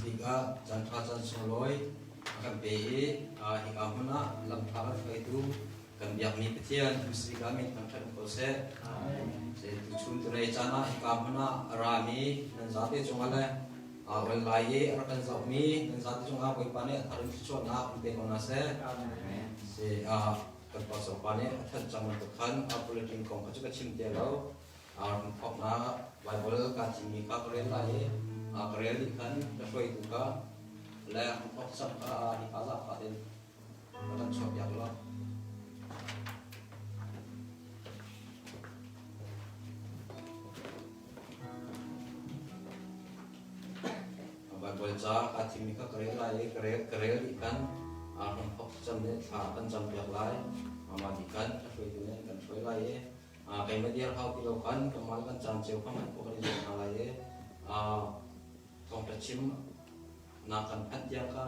Speak ah caan ṭha caan sunglawi a kan pe i hika hmun ah lam ṭha kan hruaitu kan biakmi Pathian Speak ah min thangṭhat um ko seh. Tuchun tunei caan ah hika hmun ah a rami nan zate cungah le ol lai i a rak kan zohmi nan zate cungah Bawipa nih a thar in thluachuahnak in pe ko hna seh. Kan pastor nih a thanh cang bantuk khan bulletin kong kha cu ka chim te lo. Thawknak Bible kaa thimmi kha ka rel lai i ka rel dih khan ka hruaitu kha le thawk cang kha hika zaangfah tein ka kan chuahpiak law. Baibal ca kaa thimmi kha ka rel lai i ka rel dih khan hramthawk thlacam nih thla kan campiak lai. Mah dih khan a hruaitu nih an kan hruai lai i keimah dir hau ti lo khan kanmah le kan caan cio kha hman khawh kan i zuam hna lai i thawngṭha chim nak kan phanh tiang kha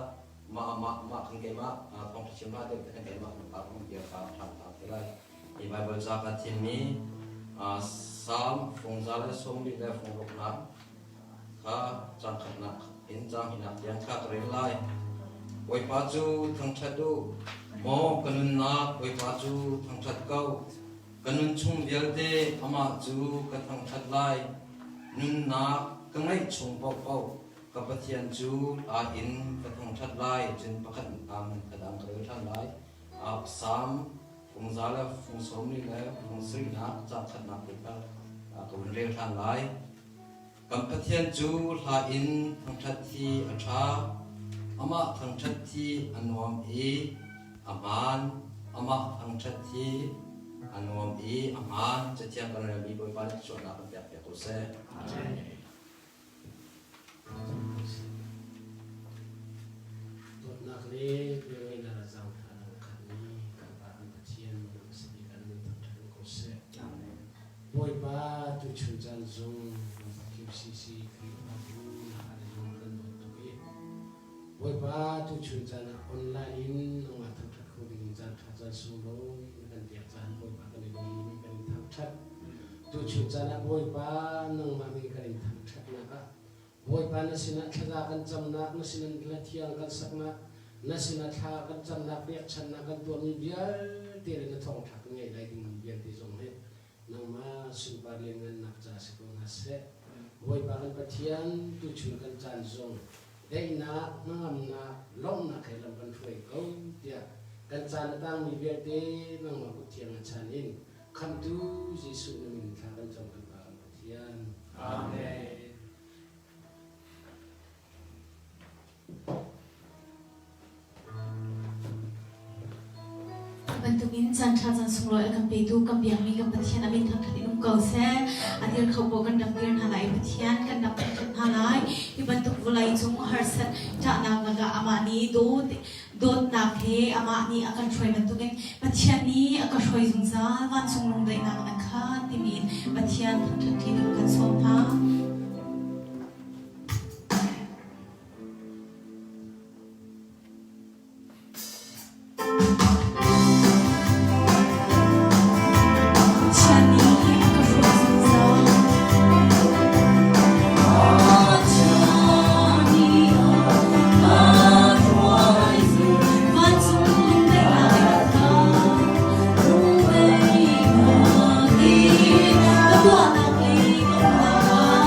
mah mah mah kan keimah thawngṭha chim hlah deuh te kan keimah kan par kan dir kha ṭhan ta te lai. Hi Baibal ca kaa thimmi Salm fungza le sawmli le fungruknak kha caang khatnak in caang hnihnak tiang kha ka rel lai. Bawipa cu thangṭhat u, maw ka nunnak Bawipa cu thangṭhat ko. Ka nun chung vialte amah cu ka thangṭhat lai. Nunnak ka ngeih chung paohpaoh ka Pathian cu hla in ka thangṭhat lai. Cun pakhat a dang ka rel ṭhan lai. Salm fungza le fung sawmli le fung sarihnak caang khatnak te kha ka vun rel ṭhan lai. Kan Pathian cu hla in thangṭhat hi a ṭha, amah thangṭhat hi a nuam i a hmaan, amah thangṭhat hi a nuam i a hmaan. Cathiang kan relmi Bawipa nih thluachuahnak kan pekpiak ko seh. Amen. Dawtnak le velngeihnak a zaangfah a khatmi kan Pa kan Pathian nang si bik an min thangṭhat ko seh. Bawipa tuchun caan zong QCC Khrihfabu na lung kan dawt tuk i Bawipa tuchun caan ah online in nangmah thangṭhat kho ding in caan ṭha caan sunglawi na kan pek caan Bawipa kan i lawm i kan in thangṭhat. Tuchun caan ah Bawipa nangmah min kan in thangṭhatnak ah Bawipa na sinah thlaza kan camnak, na sinah hla thiang kan saknak, na sinah thla kan camnak, pekchanhnak kan tuahmi vialte le na thawngṭha kan ngaih lai dingmi vialte zong hi nangmah sunpar lianngannak ca si ko hna seh. Bawipa kan Pathian, tuchun kan caan zong daihnak, hnangamnak, lawmhnak he lam kan hruai ko tiah kan caan a tangmi vialte nangmah kut thiang a chan in Khamhtu Jesuh na min thla kan cam kan Pa kan Pathian. Amen. Bantukin caan ṭha caan sunglawi a kan petu kan biakmi kan Pathian a min thangṭhat in um ko seh. A dir kho paoh kan rak dir hna lai Pathian kan rak thangṭhat hna lai. Hi bantuk vawlei cung harsat ṭahnak lakah amah nih dawt dawtnak he amah nih a kan hruai bantukin Pathian nih a ka hruai zungzal vancung lungdaihnak in a khat timi in Pathian thangṭhat ṭi ding kan sawm hna. Pathian nih a ka hruai zungzal. Pathian nih a ka hruai zungzal. Vancung lungdaihnak in a khat. Lungdaihnak in ka tuahnak le ka umnak ah.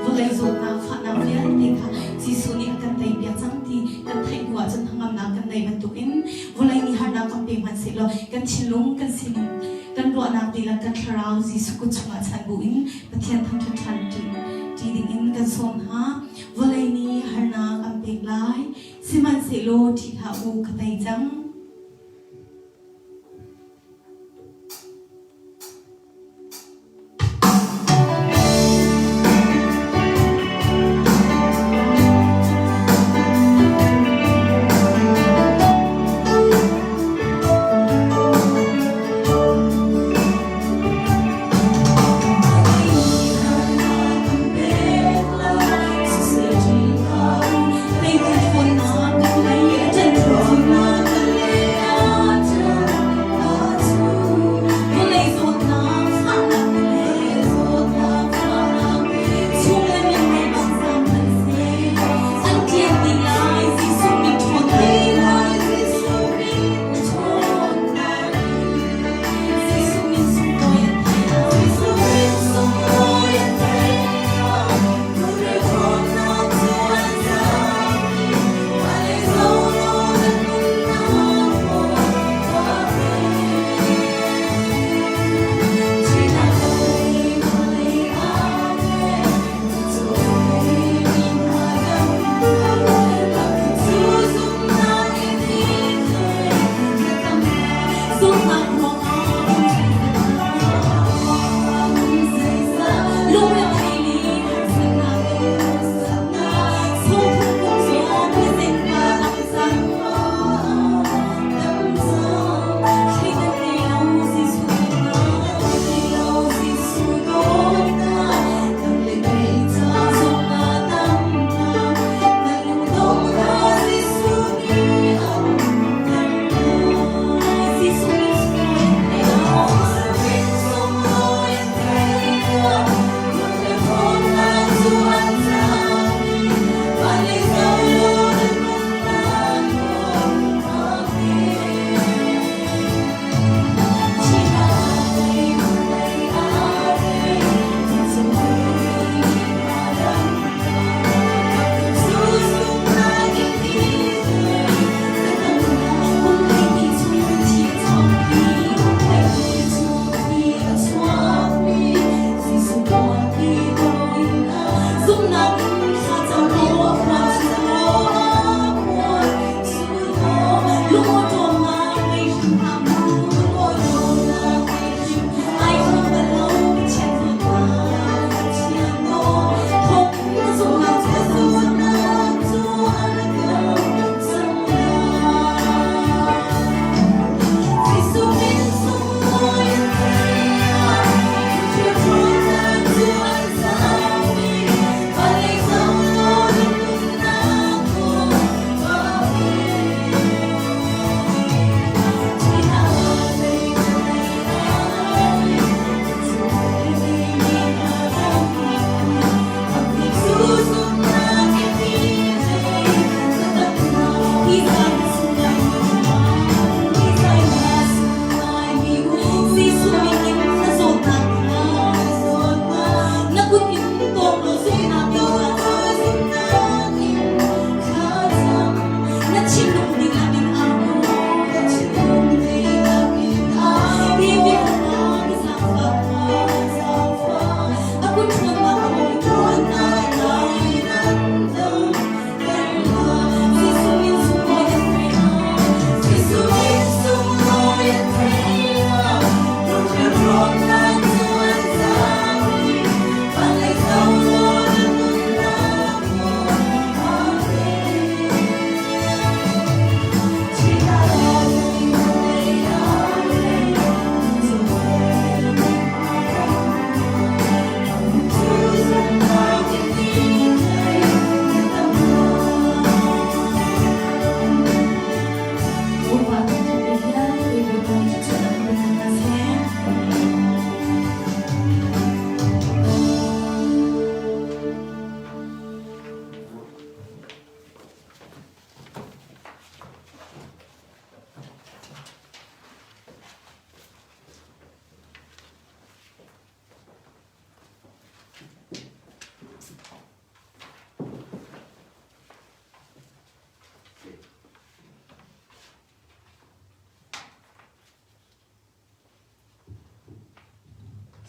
Vawlei zawtnak fahnak vialte kha Jesuh nih a kan teipiak cang ti kan theih hnu ahcun hnangamnak kan nei bantukin vawlei nih harnak kan pe hmanhsehlaw kan thinlung kan sining kan ruahnak dihlak kan thlarau Jesuh kut chungah chan buin Pathian thangṭhat ṭhan ṭi dingin kan sawm hna. Vawlei nih harnak an pek lai, sihmanhsehlaw ṭih hlah u, ka tei cang.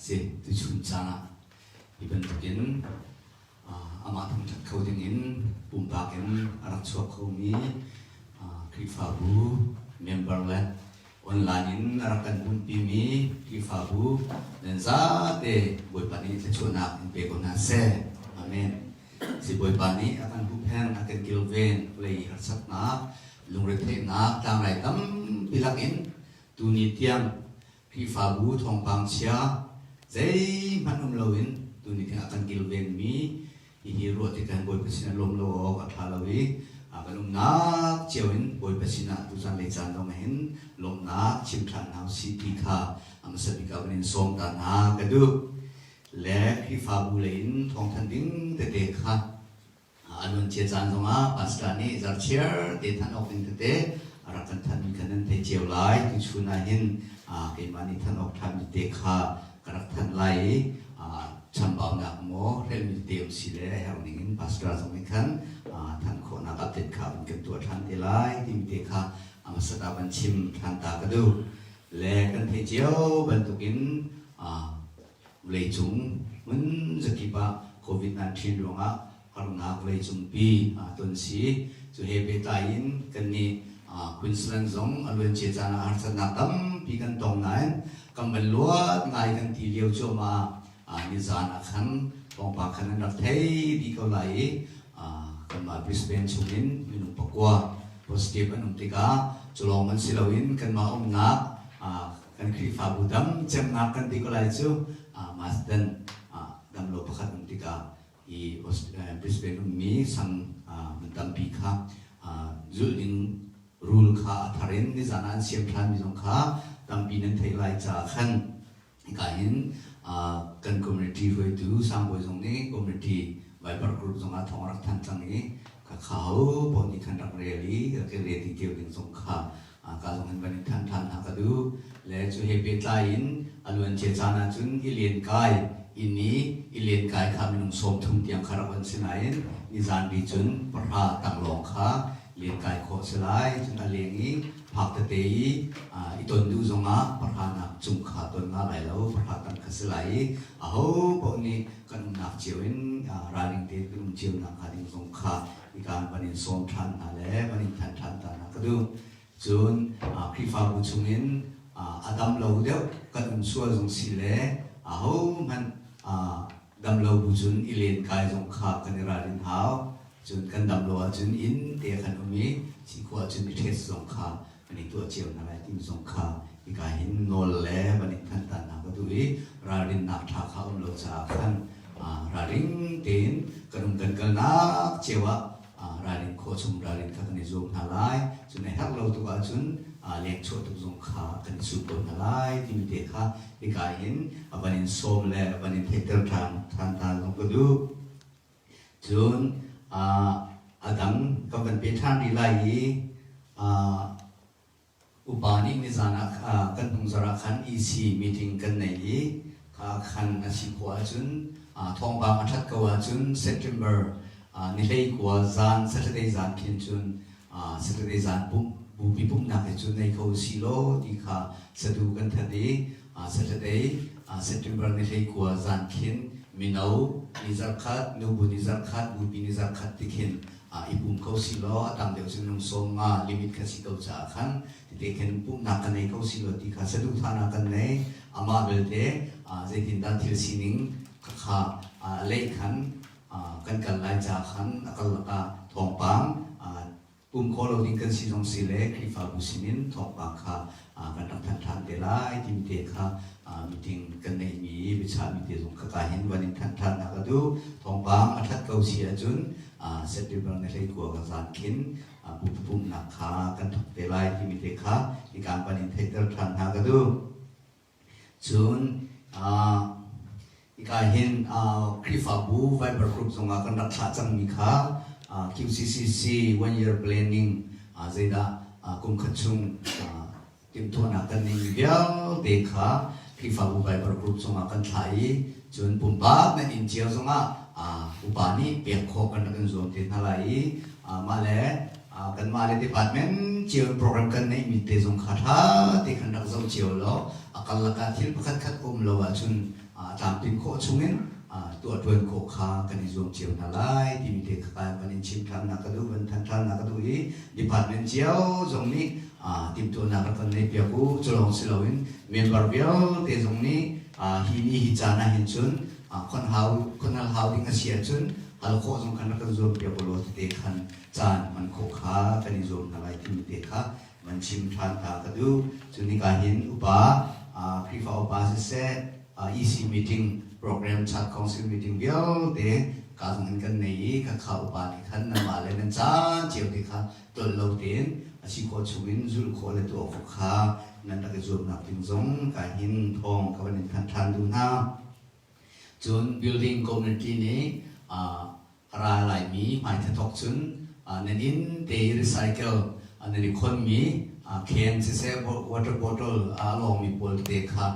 Si tuchun caan ah hi bantukin amah thangṭhat kho dingin pumpak in a rak chuak khomi Khrihfabu member le online in a rak kan pumhpimi Khrihfabu nan zate Bawipa nih thluachuahnak in pe ko hna seh. Amen. Si Bawipa nih a kan huhphenh, a kan kilven, vawlei harsatnak, lungretheihnak, tlangrai tampi lakin tuni tiang Khrihfabu thawngpang chia zeihmanh um loin tuni tiang a kan kilvenmi hihi ruah tikah Bawipa sinah lawm lo awk a ṭha lo i kan umnak cio in Bawipa sinah tuzan lei caan zong hin lawmhnak chim ṭhan hna usih ti kha a hmasa bik ah van in sawm ta hna ka duh. Le Khrihfabu lei in thawngthanh ding tete kha A luancia caan zongah pastor nih zarhchiar te thanh awk ding tete a rak kan thanhmi kha nan theih cio lai. Tuchun ah hin keimah nih thanh awk ṭhami te kha ka rak thanh lai i chambaunak maw hrelhmi tete um si le a herh ning in pastor zong nih khan thanh khawhnak update kha van kan tuah ṭhan te lai timi te kha a hmasat ah van chim ṭhan ta ka duh. Le kan theih cio bantukin Vawleicung hmun zakip ah COVID-19 ruangah harnak vawleicungpi ton si. Cu he pehtlai in kannih Queensland zong a luancia caan ah harsatnak tampi kan tong nain kan van luat ngai kan ti lio cuahmah ah nizaan ah khan thawngpang khan an rak thei dih ko lai i kanmah Brisbane chungin minung pakua positive an um tikah cu lawng man si loin kanmah umnak Kan Khrihfabu dam cemnak kan ti ko lai cu Marsden damlo pakhat um tikah hi Brisbane ummi sang mun tampi kha zulh ding rule kha a thar in nizan ah an siam ṭhanmi zong kha tampi nan theih lai caah khan hika hin kan community hruaitu sangbawi zong nih community Viber group zong ah thawng rak thanh cang i kha ho paoh nih khan rak rel i rak i rel ding ding zong kha ka zong in van in thanh ṭhan hna ka duh. Le cu he pehtlai in a luancia caan ahcun i lenkai inn i i lenkai kha minung 30 tiang kha rak on si nain nizan ri cun pahra tanglawng kha lenkai khawh si lai. Cun a leng i phak tete i i ton duh zongah pahra nak cung kha ton nga lai lo, pahra tang kha si lai i aho paoh nih kan umnak cio in ralring tein kan um cio nak hnga ding zong kha hika van in sawm ṭhan hna le van in thanh ṭhan ta hna ka duh. Cun Khrihfabu chungin a dam lo deuh kan um sual zong si le ahohmanh dam lo bu cun i lenkai zong kha kan i ralrin hau. Cun kan dam lo ahcun inn te khan um i sikhua cun i ṭhet zong kha kan i tuah cio hna lai timi zong kha hika hin nawl le van in thanh ta hna ka duh i ralrinnak ṭha kha um lo caah khan ralring tein kan um kan kalnak cio ah ralrin khawh chung ralrin kha kan i zuam hna lai. Cun a herh lo tuk ahcun leng chuah tuk zong kha kan i sum ko hna lai timi te kha hika hin a van in sawm le a van in theihter ṭhan ṭhan ta zong ka duh. Cun a dang ka van pe ṭhan rih lai i upa nih nizan ah kan hnungzarh ah khan EC meeting kan nei i kha khan a si khawh ahcun thawngpang a ṭhat ko ahcun September ni 19 zan Saturday zan khin cun Saturday zan pumh bupi pumhnak hi cu nei kho si law ti kha sadu kan that i Saturday September ni 19 zan khin mino ni zarkhat nubu ni zarkhat bupi ni zarkhat ti khin i pum kho si law a tam deuh cu minung 50 limit kha si ko caah khan tete khin pumhnak kan nei kho si law ti kha saduhthahnak kan nei. Amah belte zeitindah thil sining kha lei khan kan kal lai ca khan a kal lakah thawngpang pum khawh lo ding kan si zong si le Khrihfabu sinin thawngpang kha kan rak thanh ṭhan te lai timi te kha meeting kan neihmi biachahmi te zong kha ka hin van in thanh ṭhan hna ka duh. Thawngpang a ṭhat ko si ahcun September ni 19 ka zan khin pumhnak kha kan thawk te lai timi te kha hikaan van in theihter ṭhan hna ka duh. Cun hika hin Khrihfabu Viber group zongah kan rak thlah cangmi kha QCCC one year planning zeidah kum khat chung timhtuahnak kan ngeihmi vialte kha Khrihfabu Viber group zongah kan thlah i cun pumpak nan inn cio zongah upa nih pek khawh kan rak in zuam te hna lai i mah le kanmah le department cio program kan neihmi te zong kha ṭha te khan rak zoh cio law a karlak ah thil pakhat khat um lo ahcun. tlamtlin khawh chungin tuah ṭuan khawh kha kan i zuam cio hna lai timi te kha van in chim ṭhan nak ka duh, van thanh ṭhan nak ka duh i department cio zong nih timhtuahnak rak kan nei piak u. Cu lawng si loin member vialte zong nih hi ni hi caan ah hin cun khon hau khon hal hau ding a si ahcun hal khawh zong khan rak kan zuam piak u law tete khan caan hman khawh kha kan i zuam hna lai timi te kha van chim ṭhan ta ka duh. Cu nika hin upa Khrihfa upa siseh EC meeting program chat council meeting vialte ka zong in kan nei i khakha upa nih khan nanmah le nan caan cio te kha tlolh lo tein a si khawh chungin zulh khawh le tuah khawh kha nan rak i zuamnak ding zong ka hin thawng ka van in thanh ṭhan duh hna. Cun building community nih a ra laimi hmaitha thawk cun nan inn te i recycle nan i khonmi can siseh water bottle a lawngmi pawl tete kha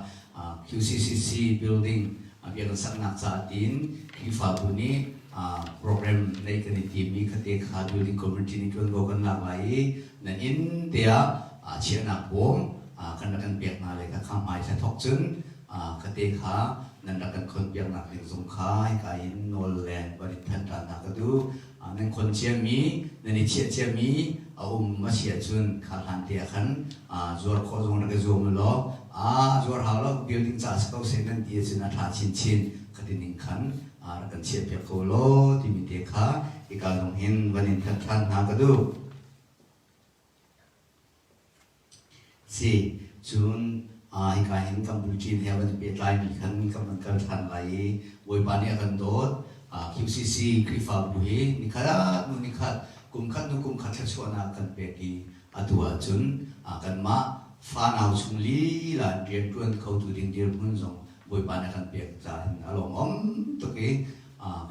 QCCC building biakinn saknak caah tiin Khrihfabu nih program neih kan i timmi khate kha building committee nih ṭuanvo kan lak lai i nan inn te ah chiahnak bawm kan rak kan pek hna le kha hmaithla thawk cun khate kha nan rak kan khonpiaknak ding zong kha hika in nawl le van in thanh ṭhan hna ka duh. Nan khon ciami, nan i chiah ciami a um a si ahcun kha hlan te ah khan zuar khawh zong rak i zuam u law zuar hau lo building ca si ko seh nan ti ahcun a ṭha chinchin khati ning khan rak kan chiahpiak ko law timi te kha hika zong hin van in thanh ṭhan hna ka duh. Si, cun hika hin kan bulṭin he van i pehtlaimi khan kan van kal ṭhan lai i Bawipa nih a kan dawt. QCC Khrihfabu hi nikhat hnu nikhat, kum khat hnu kum khat thluachuahnak kan pek i atu ahcun kanmah fanau chung lila in rianṭuan khotu ding dirhmun zong Bawipa nih a kan pek caah hin a lawmawm tuk i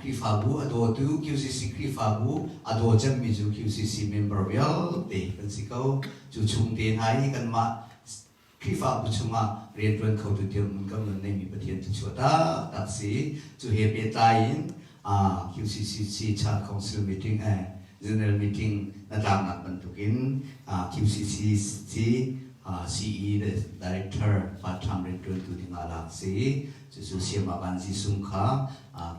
Khrihfabu a dawtu QCC Khrihfabu a daw cemmi cu QCC member vialte kan si ko. Cu chung te hna i kanmah Khrihfabu chungah rianṭuan khotu dirhmun kan nun neimi Pathian thluachuah taktak si. Cu he pehtlai in QCCC Church Council meeting General meeting na tlaknak bantukin QCCC CE Director part-time rianṭuantu dingah lak si. Cucu Siama Vanzi sung kha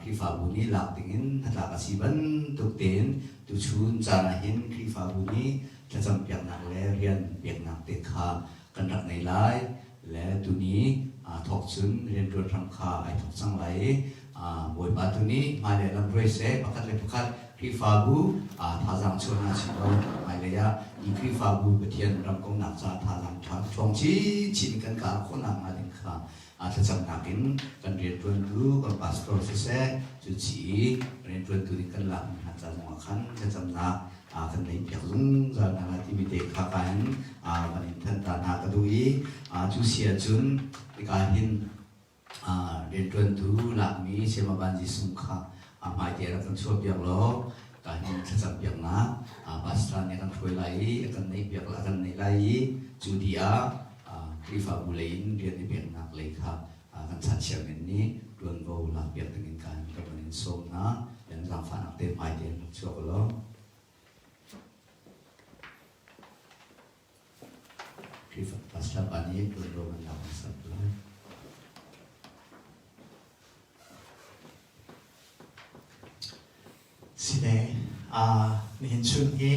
Khrihfabu nih lak dingin hnatlak a si bantuk tein tuchun caan ah hin Khrihfabu nih thlacam piaknak le rian peknak te kha kan rak ngei lai le tuni thawk cun rianṭuan hram kha ai thawk cang lai i Bawipa tu nih hmailei lamhruai seh pakhat le pakhat Khrihfabu thazaang chuah hna sih law hmailei ah hi Khrihfabu Pathian ram kongnak caah thazaang ṭhawng chinchin kan kar khawh nakhnga ding kha thlacamnak in kan rianṭuantu kan pastor siseh cu ci i rianṭuantu ding kan lakmi hna ca zongah khan thlacamnak kan nei piak zungzal hna lai timi te kha ka in van in thanh ta hna ka duh i cu si ahcun hika hin rianṭuantu lakmi Sayama Van Jesuh kha hmaite rak kan chuah piak law ka hin thlacam piaknak pastor nih a kan hruai lai i a kan neih piak a kan neih lai i cu di ah Khrihfabu lei in rian i peknak lei kha kan chan chairman nih ṭuanvo lakpiak dingin ka ka van in sawm hna. Nan zaangfahnak te hmai tein rak chuak u law. Khrihfa pastor pa nih ṭuanvo kan lak hmasat lai. Sile, nihin chun hi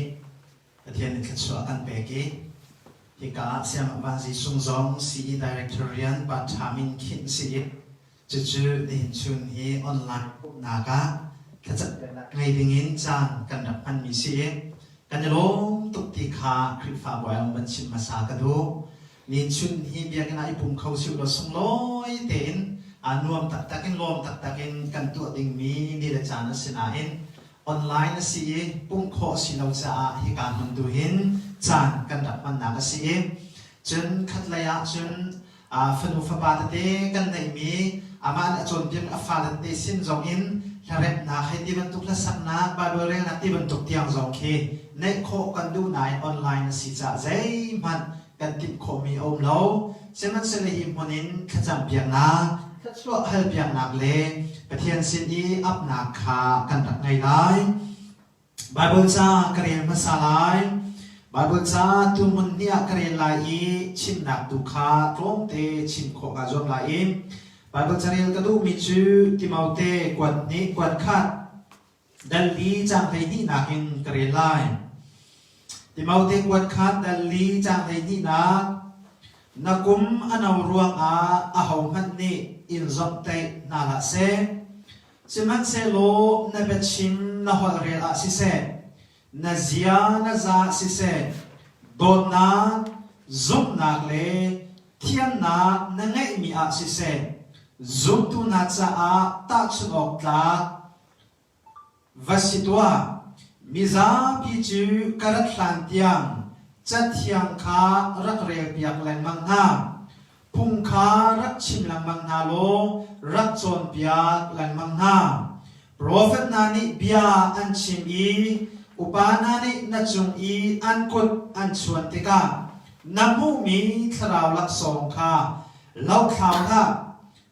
Pathian nih thluachuah a kan pek i hika ah Sianginn Vanzi Sung zong CE Director rian part-time in khinh si i cucu nihin chun hi online pumhnak ah thlacampiaknak ngei dingin caan kan rak hmanmi si i kan i lawm tuk ti kha Khrihfabu ai van chim hmasa ka duh. Nihin chun hi biakinn ah i pum kho sih law sunglawi tein aa nuam taktak in lawm taktak in kan tuah dingmi ni le caan a si nain Online a si i pumh khawh a si lo caah hika hmun tu hin caan kan rak hmannak a si i cun khatlei ah cun fanu fapa tete kan neihmi amah nih a cawnpiak a fale tete sin zong in hlaremhnak hei ti bantuk hlasaknak Bible relnak ti bantuk tiang zong khi neih khawh kan duh nain online a si caah zeihmanh kan timh khawhmi a um lo. Sihmanhsehlaw hi hmun in thlacam piaknak, thluachuah hal piaknak le Pathian sin i apnak kha kan rak ngei lai. Baibal ca ka rel hmasa lai. Baibal ca tu hmun hnih ah ka rel lai i chimnak tu kha tlawmte chim khawh kaa zuam lai i. Bible carel ka duhmi cu Timote kuat hnih kuat khat dal li caang 12nak in ka rel lai. Timote kuat khat dal li caang 12nak Na kum a no ruangah ahohmanh nih in zomhtaih hna hlah seh. Sihmanhsehlaw na biachim na holhrel ah siseh, na zia na za siseh, dawtnak, zumhnak le thiamnak na ngeihmi ah siseh, zumtu hna caah tahchunh awk tlak va si tuah. Mizapi cu ka rat hlan tiang Cathiang kha rak relpiak lengmang hna. Phung kha rak chim lengmang hna law rak cawnpiak lengmang hna. Profet hna nih bia an chim i upa hna nih na cung i an kut an chuan tikah na hmuhmi thlarau laksawng kha lothlau hlah.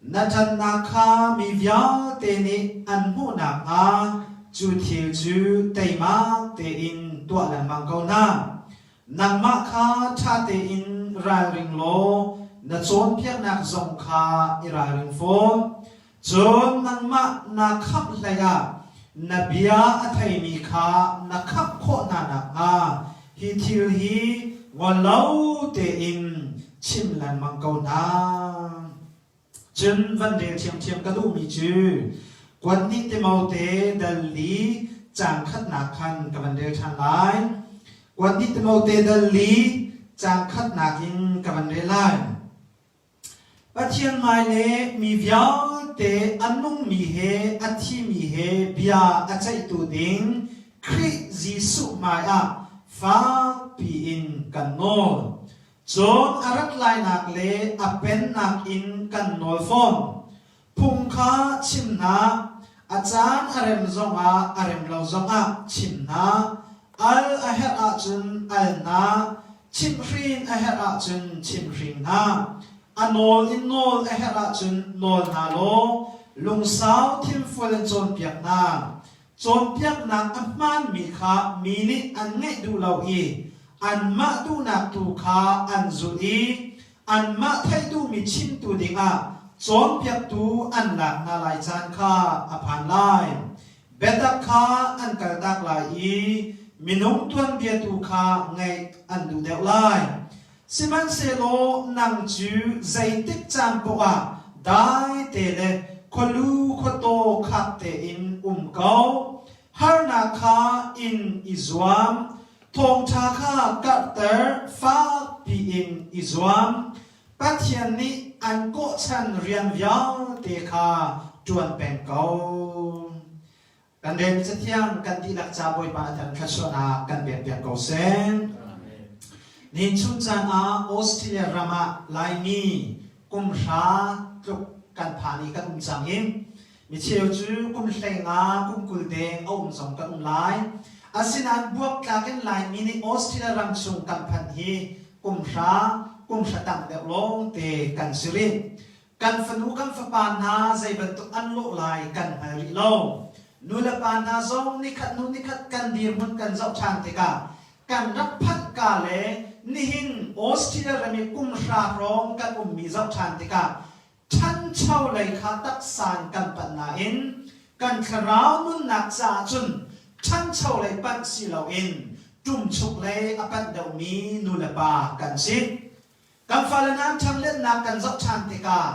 Na ṭannak kha mi vialte nih an hmuh nakhnga cu thil cu teimak tein tuah lengmang ko hna. Nangmah kha ṭha tein ralring law na cawnpiaknak zong kha i ralring fawn. Cun nangmah naa khamh hleiah na bia a theimi kha na khamh khawh hna nakhnga hi thil hi ngol lo tein chim lengmang ko hna. Cun van rel ṭhiamṭhiam ka duhmi cu kuat nih Timote dal li caang khatnak khan ka van rel ṭhan lai. Kuat nih Timote dal li caang khatnak in ka van rel lai. Pathian hmai le mi vialte a nungmi he a thimi he bia a ceihtu ding Khrih Jesuh hmaiah fakpi in kan nawl. Cun a rat lainak le a pennak in kan nawl fawn. Phung kha chim hna, a caan a rem zongah a rem lo zongah chim hna, al a herh ahcun al hna, chimhhrin a herh ahcun chimhring hna, a nawl in nawl a herh ahcun nawl hna law lungsau thinfual in cawnpiak hna. Cawnpiaknak a hmaanmi kha mi nih an ngaih duh lo i anmah duhnak tu kha an zulh i anmah theih duhmi chimtu dingah cawnpiaktu an lak hna lai caan kha a phan lai. Biatak kha an kaltak lai i minung tuanbia tu kha ngaih an duh deuh lai. Sihmanhsehlaw nang cu zeitik caan paoh ah dai te le khualu khuataw khak tein um ko. Harnak kha in i zuam, thawngṭha kha karhter fakpi in i zuam. Pathian nih an kawhchan rian vialte kha ṭuan peng ko. Kan rel cathiang kan dihlak ca Bawipa a thar thluachuahnak kan pekpiak ko seh. Nihin chung caan ah Australia ram ah Laimi kum hra tluk kan phan i kan um cang i micheu cu kum 15 kum 20 deng a um zong kan um lai. Asinain buaktlak in Laimi nih Australia ram chung kan phanh hi kum hra kum hra tang deuh lawng te kan si rih. Kan fanu kan fapa hna zei bantuk an lawh lai kan hngal rih lo. Nu le pa hna zong nikhat hnu nikhat kan dirhmun kan zoh ṭhan tikah kan rak phanh ka le nihin Australia ram i kum hra hrawng kan ummi zoh ṭhan tikah ṭhancho lei kha taksa in kan panh nain kan thlarau nunnak caah cun ṭhancho lei panh si loin ṭumchuk lei a panh deuhmi nu le pa kan si. Kan fale hna ṭhangletnak kan zoh ṭhan tikah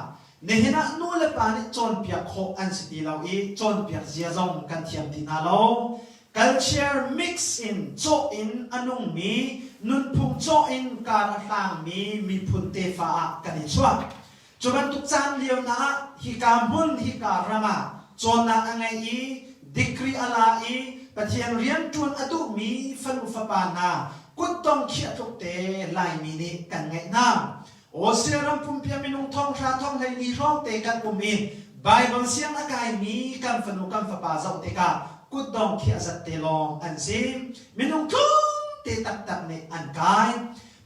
nihin ah nu le pa nih cawnpiak khawh an si ti lo i cawnpiak zia zong kan thiam ti hna lo. Culture mix in cawh in a nungmi, nunphung cawh in kar a hlangmi miphun tefa ah kan i chuah. Cu bantuk caan lio hna ah hika hmun, hika ram ah cawnnak a ngei i degree a la i Pathian rianṭuan a duhmi fanu fapa hna kuttong khiah tluk te Laimi nih kan ngeih hna. Australia ram pumpi ah minung thonghra thonghleili hrawng te kan um i Baibal siang a kaimi kan fanu kan fapa zoh tikah kutdong khiah zat te lawng an si. Minung tlawm te taktak nih an kai.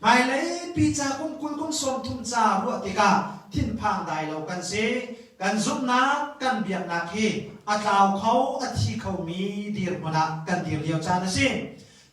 Hmailei pi ca kum 20 kum 30 ca ruah tikah thinphang dai lo kan si. Kan zumhnak, kan biaknak hi a tlau kho, a thi khomi dirhmun ah kan dir lio caan a si.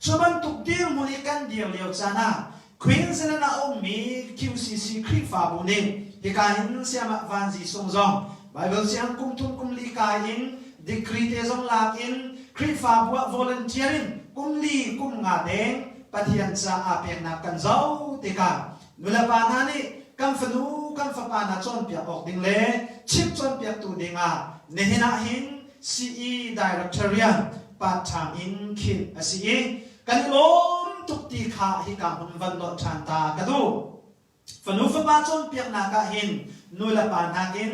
Cu bantuk dirhmun i kan dir lio caan ah Queensland ah a ummi QCC Khrihfabu nih Hika hin siamah Vanzi sung zong Bible siang kum thum kum li kai in degree te zong lak in Khrihfabu ah volunteer in kum li kum nga deng Pathian caah peknak kan zoh tikah nulepa hna nih kan fanu kan fapa hna cawnpiak awk ding le chimh cawnpiaktu dingah nihin ah hin CE director rian part time in khinh a si i kan i lawm tuk ti kha hika hmun van nolh ṭhan ta ka duh. Fanu fapa cawnpiaknak ah hin nulepa nakin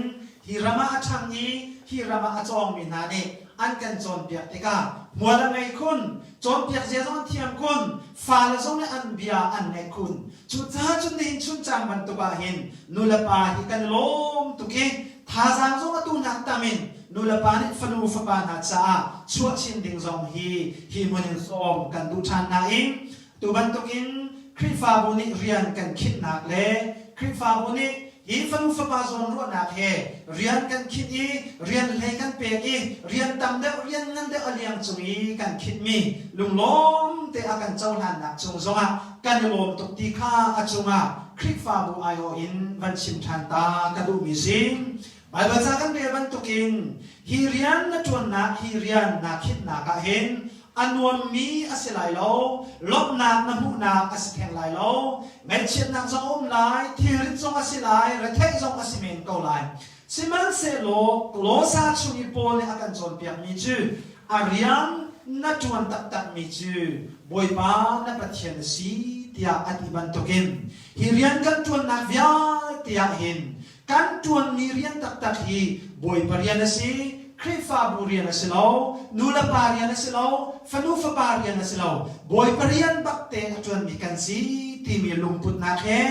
hi ram ah a ṭhang i hi ram ah a cawngmi hna nih an kan cawnpiak tikah hmual a ngei khun, cawnpiak zia zong an thiam khun, fale zong nih an bia an ngaih khun. Cucaah cun nihin chuncaang bantuk ah hin nulepa hi kan i lawm tuk i thazaang zong atu nak tam in nulepa nih fanu fapa hna caah chuah chin ding zong hi hi hmun in sawm kan duh ṭhan hna i Tu bantukin Khrihfabu nih rian kan khinhnak le Khrihfabu nih hi fanu fapa zawnruahnak he rian kan khinh i rian hlei kan pek i rian tam deuh rian ngan deuh a liang cung i kan khinhmi lunglawm te a kan cohlannak cung zongah kan i lawm tuk ti kha a cungah Khrihfabu aiawh in van chim ṭhan ta ka duhmi si. Baibal ca kan rel bantukin hi rian na ṭuannak hi rian naa khinhnak ah hin a nuammi a si lai lo, lawmhnak na hmuhnak a si theng lai lo, ngaihchiatnak zong a um lai, thilrit zong a si lai, retheih zong a si men ko lai. Sihmanhsehlaw Kolosa chung i Paul nih a kan cawnpiakmi cu a rian na ṭuan taktakmi cu Bawipa na Pathian a si tiah a ti bantukin hi rian kan ṭuannak vialte ah hin Kan ṭuanmi rian taktak hi Bawipa rian a si, Khrihfabu rian a si lo, nulepa rian a si lo, fanu fapa rian a si lo, Bawipa rian bakte a ṭuanmi kan si timi lungputnak he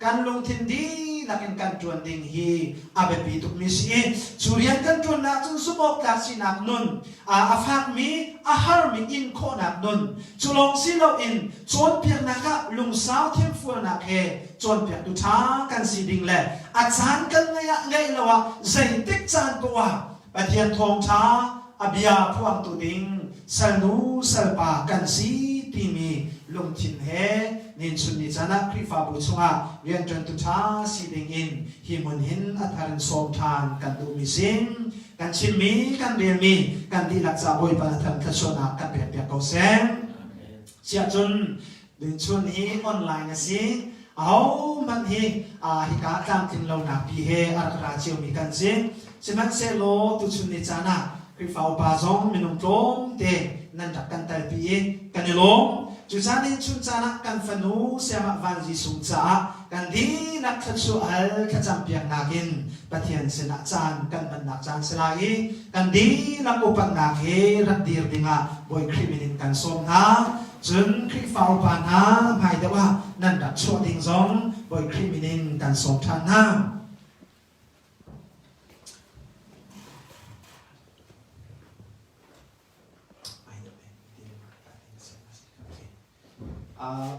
kan lungthin dihlak in kan ṭuan ding hi a biapi tukmi si i cu rian kan ṭuannak cun zumhawktlak sinak nun, a fakmi, a harmi in khawhnak nun, cu lawng si loin cawnpiaknak ah lungsau thiamfualnak he cawnpiaktu ṭha kan si ding le a caan kan ngeih ah ngeih lo ah zeitik caan poah ah Pathian thawngṭha a bia phuangtu ding salnu salpa kan si timi lungthin he ninchun ni caan ah Khrihfabu chungah rianṭuantu ṭha si ding in hi hmun hin a thar in sawm ṭhan kan duhmi sing kan chimmi kan relmi kan dihlak ca Bawipa na thar thluachuahnak kan pekpiak ko seh. Siahcun Chun hi online a si. Ahohmanh hi hika tlamtlin lonak pi he a rak ra ciomi kan si. Sihmanhsehlaw tuchun ni caan ah Khrihfa upa zong minung tlawmte nan rak kan telpi i kan i lawm. Cucaah ni chun caan ah kan fanu Siamah Van Jesuh caah kan dihlak thluachuah hal thlacam piaknak in Pathian sinah caan kan hmannak caan si lai i kan dihlak upatnak he rak dir dingah Bawi Khrih min in kan sawm hna. Cun Khrihfa upa hna hmai deuh ah nan rak chuah ding zong Bawi Khrih min in kan sawm ṭhan hna.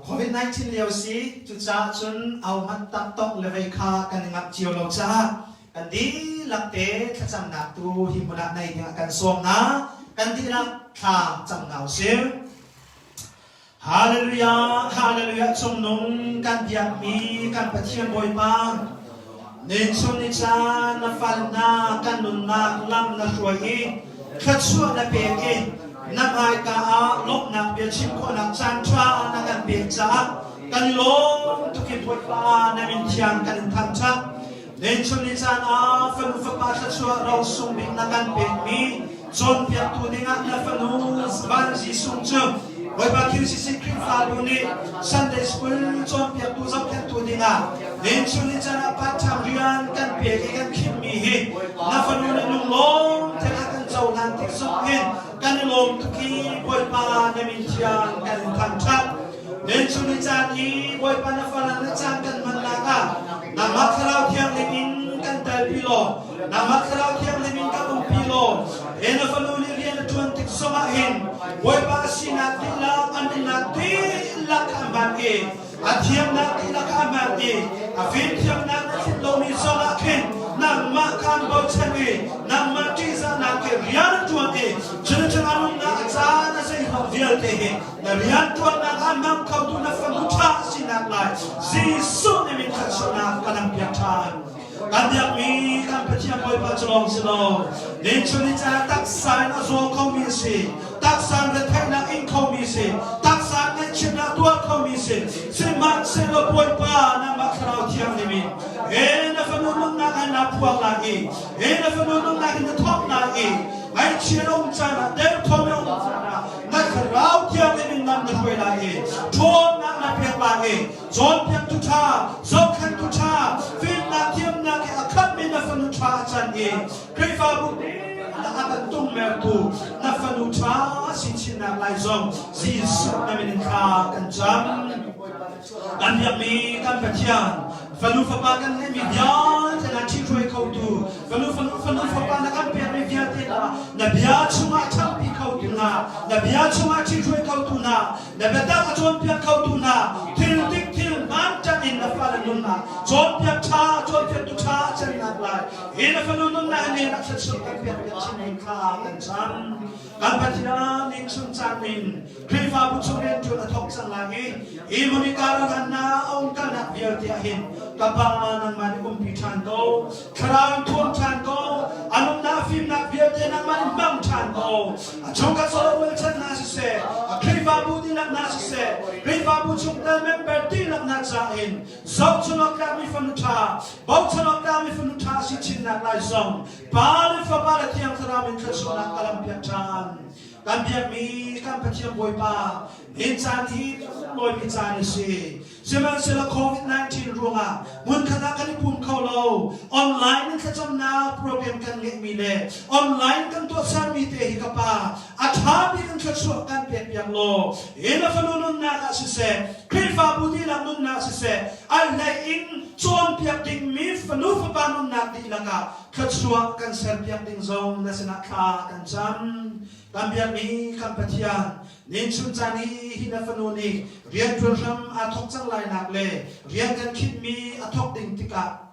COVID-19 lio si cucaah cun au hmanh tak le vei kha kan i ngamh cio lo caah kan dihlak te thlacamnak tu hi hmun ah nei dingah kan sawm hna. Kan dihlak thla cam hna usih. Hallelujah, hallelujah, cungnung kan biakmi kan Pathian Bawipa, Nin chun ni caan na fal hna kan nunnak lam na hruai i thluachuah na pek i na hmaika ah lawmhnak bia chim khawhnak caan ṭha na kan pek caah kan i lawm tuk i Bawipa na min thiang kan in thangṭhat. Nin chun ni caan ah fanu fapa thluachuah rosung bik na kan pekmi cawnpiaktu dingah na fanu Van Jesuh cu Bawipa QCC Khrihfabu nih Sunday School cawnpiaktu zohkhenhtu dingah nin chun ni caan ah part-time rian kan pek i kan khimmi hi na fanu nih lunglawm tein a kan cohlan tik zong hin kan i lawm tuk i Bawipa na min thiang kan in thangṭhat. Nin chun ni caan i Bawipa na falang le caan kan hmannak ah nangmah Thlarau Thianghlim in kan telpi law nangmah Thlarau Thianghlim in kan umpi law he na fanu nih rian a ṭuan tik zongah hin Bawipa a sinak dihlak a nunnak dihlak kha a hman i a thiamnak dihlak kha a hman i a fimthiamnak na thlit lomi zongah khin nangmah kha an bochan i nangmah ṭihzahnak he rian a ṭuan i cun cun a nunnak a caan a zeihmanh vialte hi na rianṭuannak ah hmang khotu na fanu ṭha sinak lai Jesuh nih min thluachuahnak ka dang piak ṭhan. Kan biakmi kan Pathian Bawipa cu lawng si lo. Nin chun ni caan taksa in a zaw khomi a si. Taksa in retheihnak ing khomi a si. Taksa in ngaihchiatnak tuar khomi a si. Sihmanhsehlaw Bawipa nangmah Thlarau Thianghlim in he na fanu nunnak ah naa phuang lai i he na fanu nunnak in na thawk lai i ngaihchia na um caan ah derthawm na um caan ah na Thlarau Thianghlim in lam na hruai lai i ṭhawnnak na pek lai i cawnpiaktu ṭha, zohkhenhtu ṭha, fimnak thiamnak he a khatmi na fanu ṭha a can i Khrihfabu dihlak a kan tungmertu na fanu ṭha si chinnak lai zong Jesuh na min in thla kan cam. Kan biakmi kan Pathian, fanu fapa kan ngeihmi vialte na ṭhihruai khotu, fanu fanu fanu fapa na kan pekmi vialte hna na bia chungah ṭhangpi khotu hna, na bia chungah ṭhihruai khotu hna, Na biatak a cawnpiak khotu hna thil dik thil hmaan ṭanh in na fale nunnak cawnpiak ṭha cawnpiaktu ṭha a cannak lai hi na fanu nunnak in a thluachuah kan pek piak chin ding kha kan cam. Kan Pathian nih chun caan in Khrihfabu chung rianṭuan a thawk cang lai i hi Monica ran na a umkalnak vialte ah hin ka pa nangmah nih umpi ṭhan ko thlarau in thuam ṭhan ko a nunnak fimnak vialte nangmah nih hmang ṭhan ko a chungkhat sawlawal chan hna siseh, a Khrihfabu dihlak hna siseh, Khrihfabu chungtel member dihlak hna ca in zohchun awk tlakmi fanu ṭha, bochan awk tlakmi fanu ṭha si chinnak lai zong Pa le Fapa le Thiang Thlarau in thluachuahnak ka lampiak ṭhan. Kan biakmi kan Pathian Bawipa, hin caan hi lawimi caan a si. Sihmanhsehlaw COVID-19 ruangah hmunkhat ah kan i pum kho lo. Online in thlacamnak program kan ngeihmi le online kan tuahsermi te hi ka pa a ṭha bik in thluachuah kan pekpiak law hi na fanu nunnak ah siseh, Khrihfabu dihlak nunnak siseh, a hlei in cawnpiak dingmi fanu fapa nunnak dihlak ah thluachuah kan serpiak ding zong na sinah thla kan cam. Kan biakmi kan Pathian, Ninchun caan i hi na fanu nih rianṭuan hram aa thawk cang lainak le rian kan khinhmi a thawk ding tikah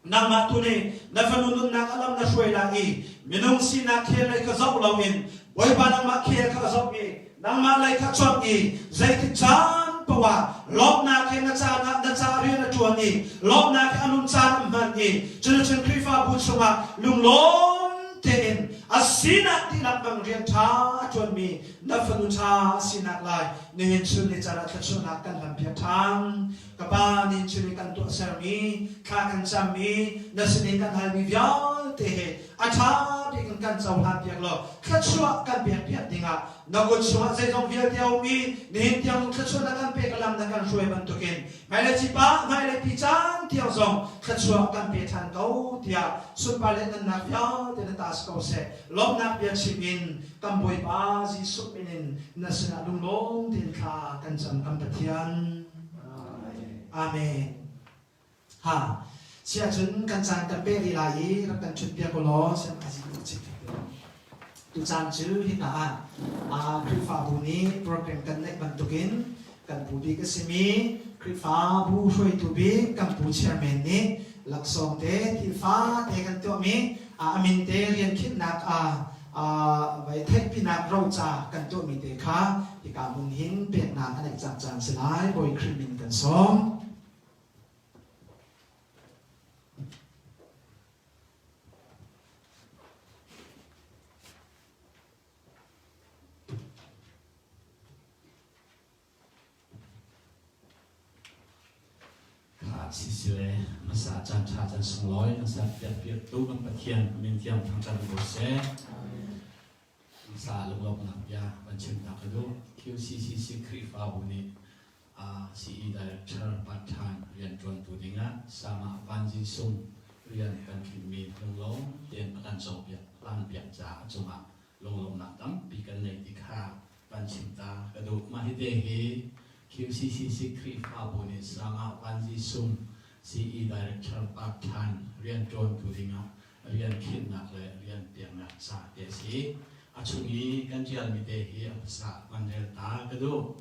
nangmah tu nih na fanu nunnak a lam na hruai lai i minung sinak khel lei kha zoh loin Bawipa nangmah khel kha a zoh i nangmah lei kha cuanh i zeitik caan paoh ah lawmhnak he na caan ah na ca rian a ṭuan i lawmhnak he a nun caan a hman i cuticun Khrihfabu chungah lunglawm tein a sinak dihlak bang rian ṭha a ṭuanmi na fanu ṭha a sinak lai nihin chun ni caan ah thluachuahnak kan hlampiak ṭhan. Ka Pa, nihin chun i kan tuahsermi, thla kan cammi, na sinin kan halmi vialte he a ṭha bik in kan cohlanpiak law thluachuah kan pekpiak dingah na kut chungah zeizong vialte a um i nihin tiang thluachuah na kan pek lam na kan hruai bantukin hmailei cipa hmailei pi caan tiang zong thluachuah kan pe ṭhan ko tiah sunpar le nunnak vialte na ta si ko seh. Lawmhnak bia chim in kan Bawipa Jesuh min in na sinah lunglawm tein thla kan cam kan Pathian. Amen. Ha. Siah cun kan caan kan peh rih lai i rak kan ṭhut piak u law siang azi chim Tu caan cu hika ah Khrihfabu nih program kan neih bantukin kan pu bik a simi Khrihfabu hruaitu bik kan pu chairman nih laksawng te thil fate kan tuahmi a min te rian khinhnak vai theihpinak roca kan tuahmi te kha hika hmun hin peknak a neih cang caan si lai Bawi Khrih min kan sawm. Kha sisile hmasa caan ṭha caan sunglawi kan serpiak tu kan Pathian min thiang thangṭhat ko seh. Hmasa lunglawmhnak bia van chim ta ka duh. QCCC Khrihfabu nih CE Director part-time rianṭuantu dingah Sama Vanzi Sung rian kan khinhmi lunglawm tein a kan cawkpiak hlanpiak caah a cungah lunglawmhnak tampi kan nei ti kha van chim ta ka duh. Mah hi te hi QCCC Khrihfabu nih Sama Vanzi Sung CE Director part-time rianṭuantu dingah rian khinhnak le rian peknak ca te a si. A chung i kan ṭialmi te hi a hmasa van rel ta ka duh.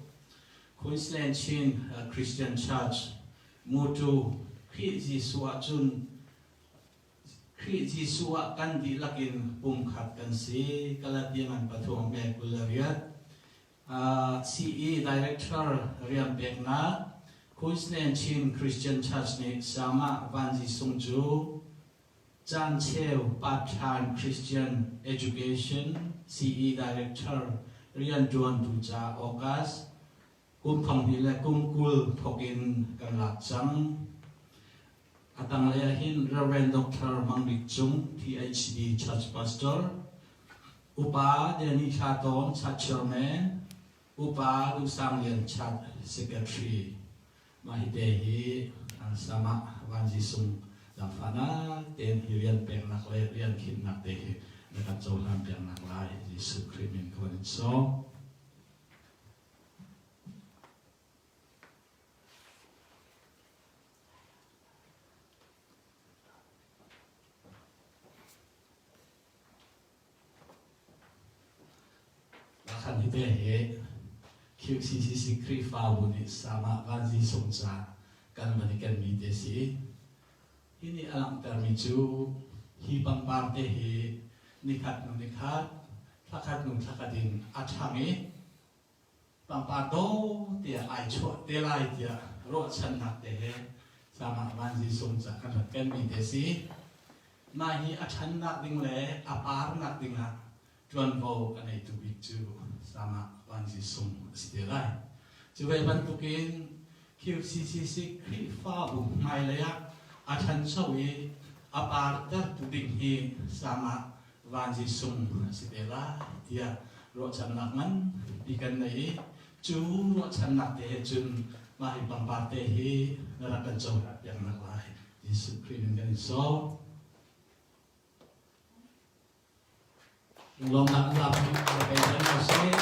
Queensland Chin Christian Church Mutu Khrih Jesuh ahcun Khrih Jesuh ah kan dihlak in pumkhat kan si. Galatia ngan pathum me 28. CE Director rian peknak. Queensland Chin Christian Church nih Sayamah Van Zi Sung cu Caancheu Part-time Christian Education CE Director rianṭuantu ca August kum 20 le kum 20 thawk in kan lak cang. A tanglei ah hin Rev. Dr. Mang Bik Cung, PhD Church Pastor, Upa Danny Thla Tawn, Church Chairman, Upa Duh Sang Lian Church Secretary. Mah hi te hi sama Vanzi Sung zaangfahnak tein hi rian peknak le rian khinhnak te hi na kan cohlan piaknak lai Jesuh Khrih min ka van in sawm. Khan hi te hi QCCC Khrihfabu nih sama Vanzi Sung ca kan van i kenmi te si. Hi nih a langhtermi cu hi pangpar te hi nikhat hnu nikhat, thlakhat hnu thlakhat in a ṭhang i pangpar dawh tiah ai chuah te lai tiah ruahchannak te he Sama Vanzi Sung ca kan rak kenmi te si. Mah hi a ṭhannak ding le a parnak dingah ṭuanvo a ngeitu bik cu Sama Vanzi Sung a si te lai. Cu ve bantukin QCCC Khrihfabu hmailei ah a ṭhancho i a partertu ding hi Sama Vanzi Sung a si te lai tiah ruahchannak nganpi kan nei i cu ruahchannak te he cun mah hi pangpar te hi na rak kan cohlan piaknak lai Jesuh Khrih min kan in sawm. Lunglawmnak an lap pe cang hna sih.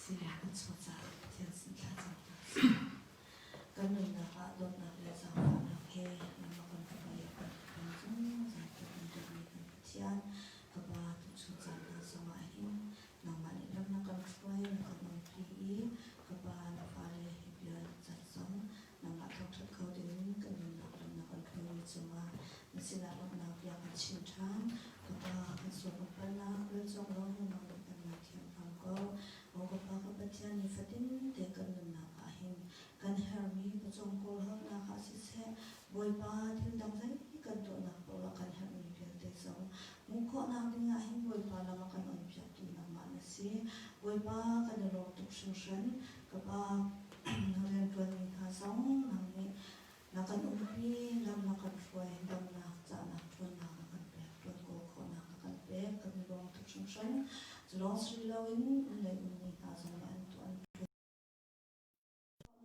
Sinak kan chuah caah Pathian sin thlacam hna sih. Kan nunnak ah dawtnak le zaangfahnak he nangmah kan Fapa le kan Pathian zungzal tu kan biakmi kan Pathian, ka Pa tuchun caan hna zongah hin nangmah nih lam na kan hruai, na kan umpi i ka Pa na fale hi bia na cat zong nangmah thangṭhat kho dingin kan nunnak lam na kan hruaimi cungah na sinah lawmhnak bia kan chim ṭhan. Ka Pa, kan sual kan palhnak rel cawk lo nangmah nih kan ngaithiam hram ko. Maw ka Pa ka Pathian, nifatin te kan nunnak ah hin kan herhmi pawcawm kawlhawlnak ah siseh, Bawipa thil dang zei kan tuahnak paoh ah kan herhmi vialte zong hmuh khawhnak ding ah hin Bawipa lam a kan onpiaktu nangmah na si. Bawipa kan i lawm tuk hringhran. Ka Pa, na rianṭuanmi hna zong nang nih na kan umpi, lam na kan hruai, damnak, cahnak, ṭhawnnak na kan pek, ṭuan kawl khawhnak na kan pek. Kan i lawm tuk hringhran. Cu lawng si loin inn lei ummi hna zong nih an tuah an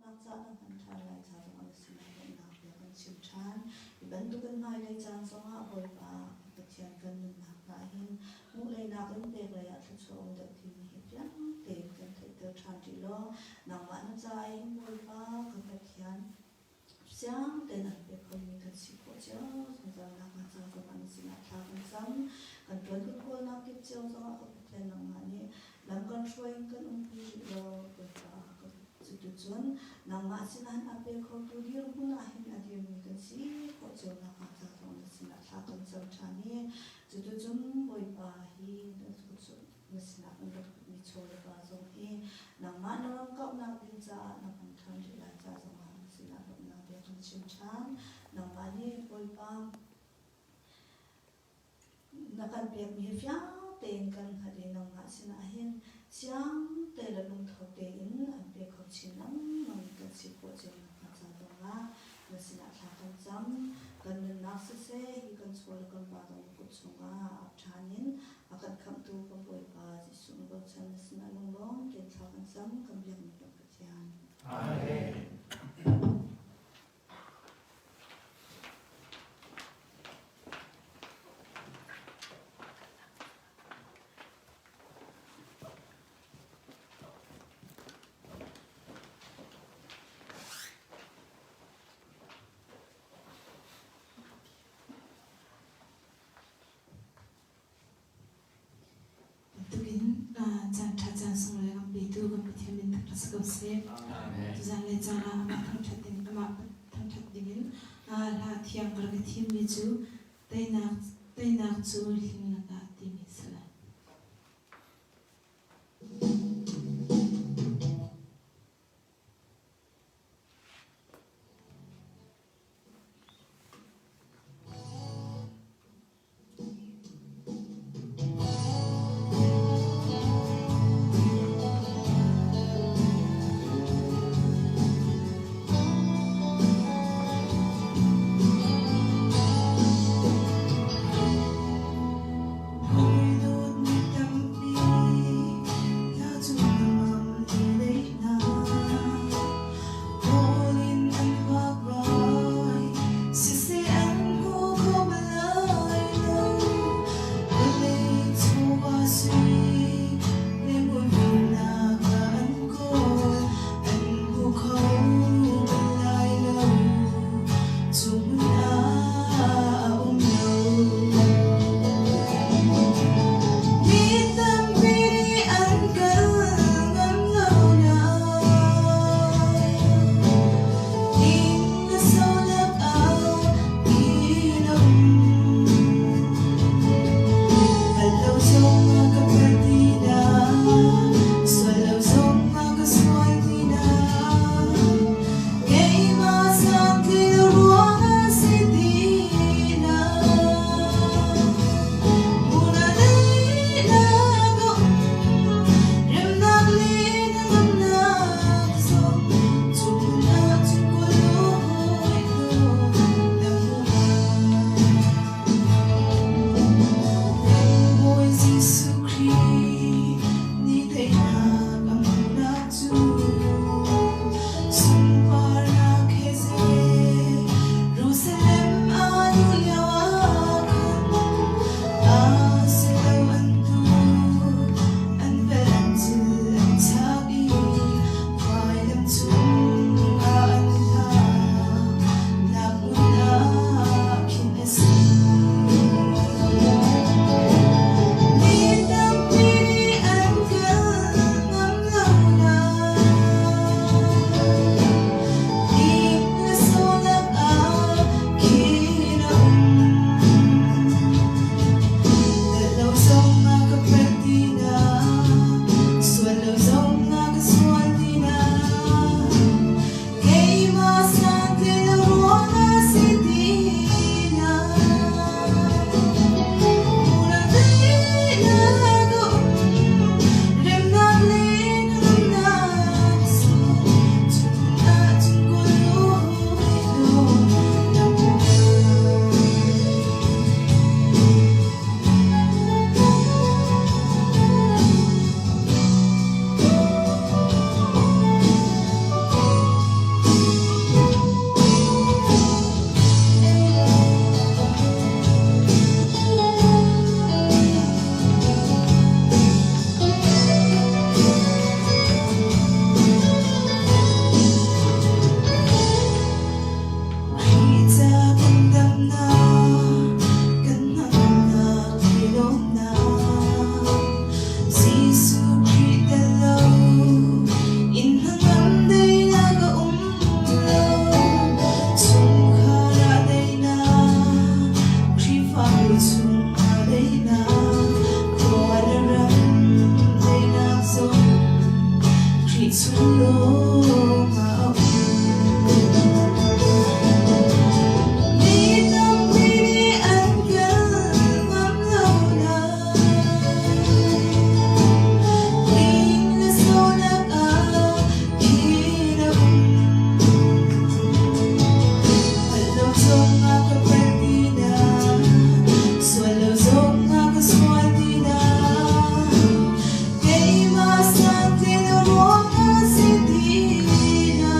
Nak ca na hman ṭhan lai ca zong an sinah lawmhnak bia kan chim ṭhan. Hi bantukin hmailei caan zongah Bawipa Pathian kan nunnak hna hin hmuhlei nakin peklei ah thluachuah um deuh timi hi fiang tein kan theihter ṭhan rih law nangmah na ca hin Bawipa kan Pathian siang tein an pek khomi kan si khawh cio zungzal nakhnga ca zongah na sinah thla kan cam. Kan ṭuan kan kawlnak kip cio zongah ka Pathian nangmah nih lam kan hruai in kan umpi rih law Bawipa ka Cuticun nangmah sinah hin a pe khotu dirhmun ah hin a dirmi kan si khawh cio nakhnga ca zong na sinah thla kan cam ṭhan i cuticun Bawipa hi na sinah kan rak putmi chaw le va zong hi nangmah na ram kauhnak ding caah na hman ṭhan rih lai ca zongah na sinah lawmhnak bia kan chim ṭhan. Nangmah nih Bawipa Na kan pekmi hi fiang tein kan hngalh i nangmah sinah hin siang te le lungtho tein an pe kho chin lengmang mi kan si khawh cio nakhnga ca zongah na sinah thla kan cam. Kan nunnak siseh, hi kan chaw le kan va zong na kut chungah ap ṭhan in a kan khamhtu kan Bawipa Jesuh na bochan na sinah lunglawm tein thla kan cam, kan biakmi kan Pathian. Amen. caan sunglawi a kan petu kan Pathian min thangṭhat si ko seh. Tuzan le caan ah amah thangṭhat ding amah thangṭhat dingin hla thiang ka rak i thimmi cu teinak teinak cu hling lakah timi a si lai. Hawi dawtmi tampi hla cu hnangam le daihnak kawl in an vakvai siseh an hmu kho bal lai lo. Vawlei chawva sui le ngun fimnak ah an kawl an hmu kho bal lai lo. Cu hmun ah a um lo. Mi tampi nih an kal ngam lo nain inn a solak ah inn a um. Kal lo zong a ka kal ti na, sual lo zong a ka sual ti na. Keimah santli lo ruang a si ti na. Muna daihnak a um, remnak le hnangamnak zong cu hmun ah cun kawl law na hmu lai. Bawi Jesuh Khrih nih teinak a hmuhnak cu sunparnak he Jerusalem aa duh lio ah khan aa si lo an tu an vel an cil an chak i vailam cung ah an hlah nak hmun ah khin a si. Mi tampi nih an kal ngam lo nain inn le solak ah khin a um. Tel lo zong a ka pel ti na, sual lo zong a ka sual ti na. Keimah santlai lo ruang a si ti na. Unau daihnak a um, remnak le hnangamnak sung, cu hmun ah cun kawl law na hmu lai. Khrih ca kan damnak, kan hnangamnak, tilawmnak, Jesuh Khrih tel lo in hnangam daihnak a um lo. Chungkhar ah daihnak, Khrihfabu chungah daihnak, khua le ram daihnak zong Khrih chung lawng ah a um. Mi tampi nih an kal ngam lo nain inn le sonak ah khin a um. Hngalh lo zong ah ka palh ti na, sual lo zong ah ka sual ti na. Keimah santling ruang a si ti na.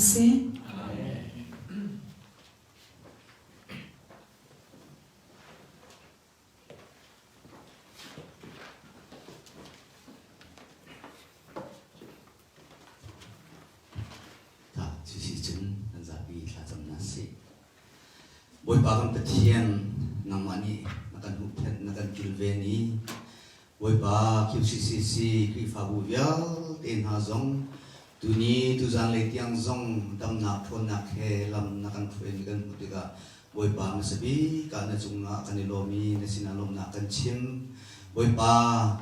sih. Ta cusi cun kan zapi thlacam hna sih. Bawipa kan Pathian, nangmah nih na kan huhphenh, na kan kilven i Bawipa QCCC Khrihfabu vialte hna zong tuni tuzanlei tiang zong damnak ṭhawnnak he lam na kan hruaimi kan hmuh tikah Bawipa hmasa bik ah na cungah kan i lawm i na sinah lawmhnak kan chim. Bawipa,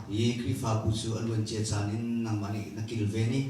hi Khrihfabu cu a luancia caan in nangmah nih na kilven i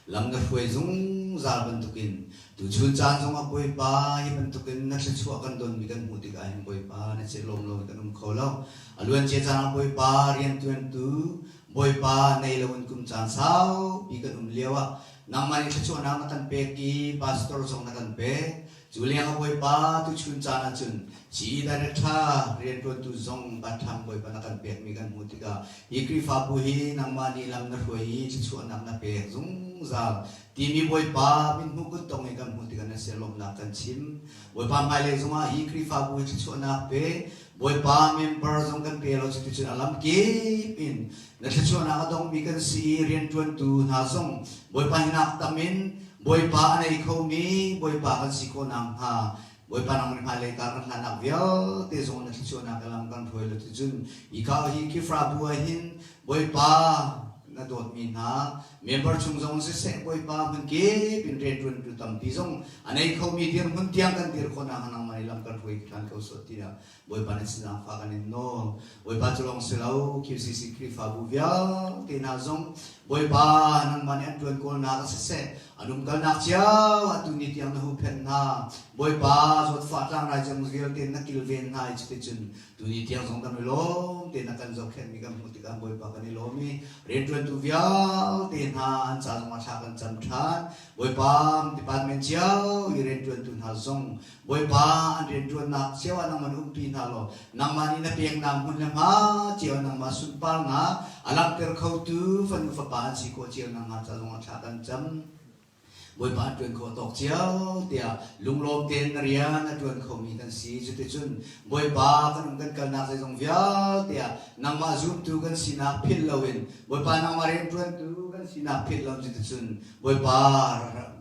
lam na hruai zungzal bantukin tuchun caan zongah Bawipa hi bantukin na thluachuah kan donmi kan hmuh tikah hin Bawipa na cil lawm lo in kan um kho lo. A luancia caan ah Bawipa riantuantu Bawipa nei loin kum caan saupi kan um lio ah nangmah nih thluachuahnak na kan pek i pastor zong na kan pek. Cu lengah Bawipa tuchun caan ahcun CE director rianṭuantu zong Bathlam Bawipa na kan pekmi kan hmuh tikah hi Khrihfabu hi nangmah nih lam na hruai i thluachuahnak na pek zungzal timi Bawipa mithmuh kuttong i kan hmuh tikah na sia lawmhnak kan chim. Bawipa hmailei zongah hi Khrihfabu hi thluachuahnak pe Bawipa member zong kan pe lo cuticun a lam kip in na thluachuahnak a dongmi kan si i rianṭuantu hna zong Bawipa hinak tam in Bawipa a nei khomi Bawipa kan si khawh nakhnga Bawipa nang hmailei kar kan hlannak vialte zong na thluachuahnak ka lam kan hruai lo ticun hi ka hi Khrihfabu ah hin Bawipa na dawtmi hna member chung zong siseh Bawipa hmun kip in rianṭuantu tampi zong a nei khomi dirhmun tiang kan dir khawh nakhnga nangmah nih lam kan hruai ṭhan ko sawh tiah Bawipa nan sinah fa kan in nawl. Bawipa cu lawng si lo, QCC Khrihfabu vialte hna zong Bawipa nangmah nih an ṭuan kawlnak ah siseh, an umkalnak cio ah tuni tiang na huhphenh hna. Bawipa zawtfah tlangrai zong vialte na kilven hna i cuticun tuni tiang zong kan i lawm te na kan zohkhenhmi kan hmuh tikah Bawipa kan i lawm i rianṭuantu vialte hna an ca zongah thla kan cam ṭhan. Bawipa department cio i rianṭuantu hna zong Bawipa an rianṭuannak cio ah nangmah umpi hna law nangmah nih na peknak hmun le hma cio ah nangmah sunparnak a langhter khotu fanu fapa an si khawh cio nakhnga ca zongah thla kan cam. Bawipa an ṭuan khawh tawk cio tiah lunglawm tein na rian a ṭuan khomi kan si. Cuticun Bawipa kan um kan kalnak zeizong vialte ah nangmah zumtu kan sinak philh loin Bawipa nangmah rianṭuantu kan sinak philh lo cuticun Bawipa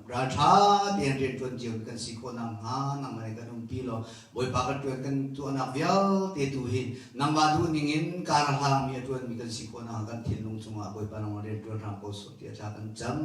ralṭha tein rianṭuan cio kan si khawh nakhnga nangmah nih kan umpi law Bawipa kan ṭuan kan tuahnak vialte tu hi nangmah duh ningin kar hlangmi a ṭuanmi kan si khawh nakhnga kan thinlung chungah Bawipa nangmah rianṭuan hram ko sawh tiah thla kan cam.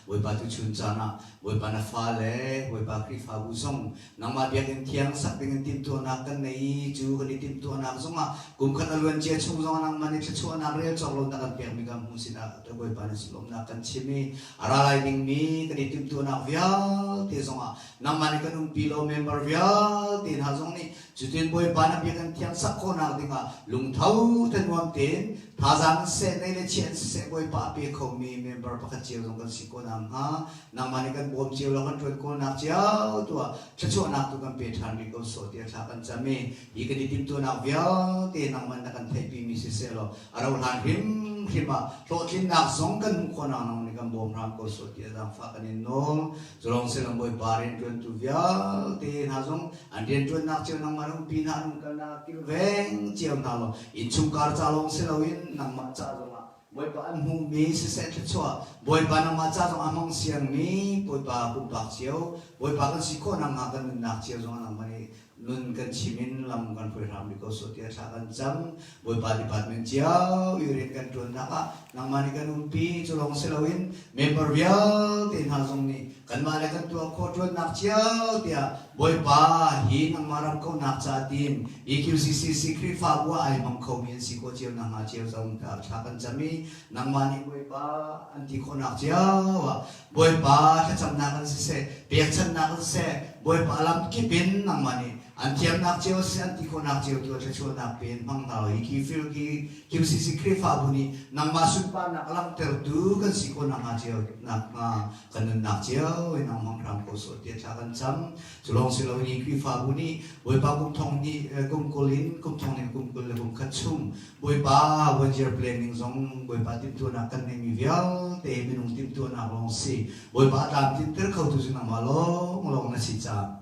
Bawipa tuchun caan ah Bawipa na fale Bawipa Khrihfabu zong nangmah biakinn thiang sak ding in timhtuahnak kan nei i cu kan i timhtuahnak zongah kum khat a luan cia chung zongah nangmah nih thluachuahnak rel cawk lo na kan pekmi kan hmuh sinah Bawipa na lawmnak kan chim i a ra lai dingmi kan i timhtuahnak vialte zongah nangmah nih kan umpi lo member vialte hna zong nih cutin Bawipa na biakinn thiang sak khawhnak dingah lungtho thanuam tein thazaang seh nei le chiah seh Bawipa a pe khomi member pakhat cio zong kan si ko nakhnga nangmah nih kan bawm cio lo kan ṭuan kawlnak cio tuah thluachuahnak tu kan pe ṭhan rih ko sawh tiah thla kan cam i hi kan i timhtuahnak vialte nangmah na kan theihpimi siseh law a rauh hlan hrimhrim ah hlawhtlinnak zong kan hmuh khawhnak nang nih kan bawm hram ko sawh tiah zaangfah kan in nawl. Culawng silang Bawipa rianṭuantu vialte hna zong an rianṭuannak cio nangmah na umpi hna an umkalnak kilveng cio hna law innchungkhar ca lawng si loin nangmah ca zongah Bawipa an hmuhmi siseh thluachuah Bawipa nangmah ca zong a hmang siangmi Bawipa pumpak cio Bawipa kan si khawh nakhnga kan nunnak cio zongah nangmah nih nun kan chim in lam kan hruai hram rih ko sawh tiah thla kan cam. Bawipa department cio i rian kan ṭuannak ah nangmah nih kan umpi cu lawng si loin member vialte hna zong nih kanmah le kan tuah khawh ṭuannak cio tiah Bawipa hi nangmah ram kauhnak ca tiin EQCCC Khrihfabu ah ai hmang khomi an si khawh cio nakhnga cio zong thla kan cam i nangmah nih Bawipa an ti khawhnak cio ah Bawipa thlacamnak in siseh, pekchanhnak in siseh, Bawipa lam kip in nangmah nih An thiamnak cio si an ti khawhnak cio tu thluachuahnak pe in hmang hna hi khi fil khi QCC Khrihfabu nih nangmah sunparnak langhtertu kan si khawh nakhnga cio nakhnga kan nunnak cio in nang hmang hram ko sawh tiah thla kan cam. Cu lawng si lo hi Khrihfabu nih Bawipa kum thong hnih kum kul in kum thong in kum 20 le kum khat chung Bawipa one year planning zong Bawipa timhtuahnak kan ngeihmi vialte minung timhtuahnak lawng si. Bawipa tlamtlinter khotu cu nangmah lawng lawng na si caah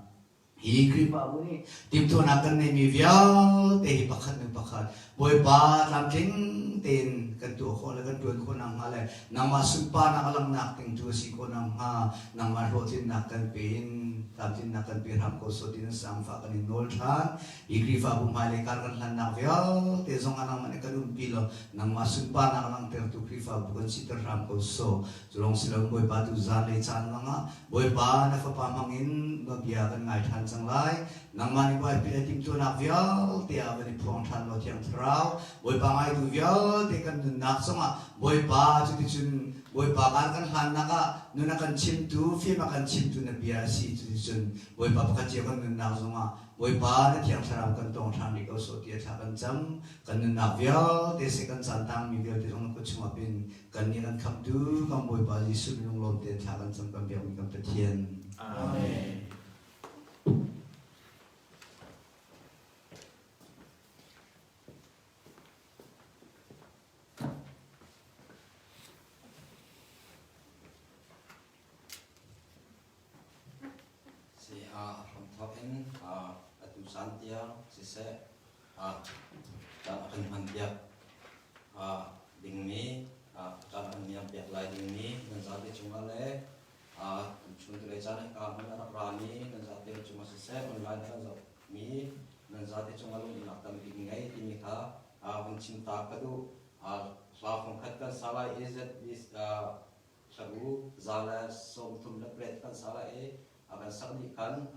Hi Khrihfabu nih timhtuahnak kan ngeihmi vialte hi pakhat hnu pakhat Bawipa tlamtling tein kan tuah khawh le kan ṭuan khawh nakhnga le nangmah sunparnak a langhnak ding tu a si khawh nakhnga nangmah hlawhtlinnak kan pe in tlamtlinnak kan pe hram ko sawh tiin sangfah kan in nawl ṭhan. Hi Khrihfabu hmailei kar kan hlannak vialte zong ah nangmah nih kan umpi law nangmah sunparnak a langhtertu Khrihfabu kan siter hram ko sawh. Cu lawng si lo Bawipa tu zanlei caan langah Bawipa na fapa hmangin na bia kan ngai ṭhan cang lai. Nangmah nih Bawipa le timhtuahnak vialte ah van i phuang ṭhan law Thiang Thlarau Bawipa ngaitu vialte kan nunnak zongah Bawipa cuticun Bawipa kar kan hlannak ah nun a kan chimtu fim a kan chimtu na bia a si cuticun Bawipa pakhat cio kan nunnak zongah Bawipa na Thiang Thlarau kan tawng ṭhan rih ko sawh tiah thla kan cam. Kan nunnak vialte seh kan caan tangmi vialte zong na kut chungah pin Kannih kan khamhtu kan Bawipa Jesuh lunglawm tein thla kan cam kan biakmi kan Pathian. Amen. Si a hramthawk in atu caan tiang siseh caan a kan hmanpiak dingmi caan a kan miangpiak lai dingmi nan zate cungah le tuchun tulei caan hika hmun a rak rami nan zate cungah siseh online a kan zohmi nan zate cungah lungnak tampi ngei timi kha hun chim ta ka duh. Hla fangkhat kan sa lai i Hlabu 138 kan sa lai i a kan sak dih khan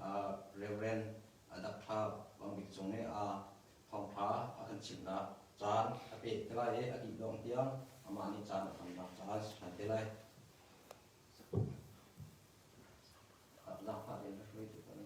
Reverend Dr. Mang Bik Cung nih a thawngṭha a kan chimhnak caan a peh te lai i a dih dong tiang amah nih caan a hmannak caan si ṭhan te lai. Lakphak in a hruaitu kan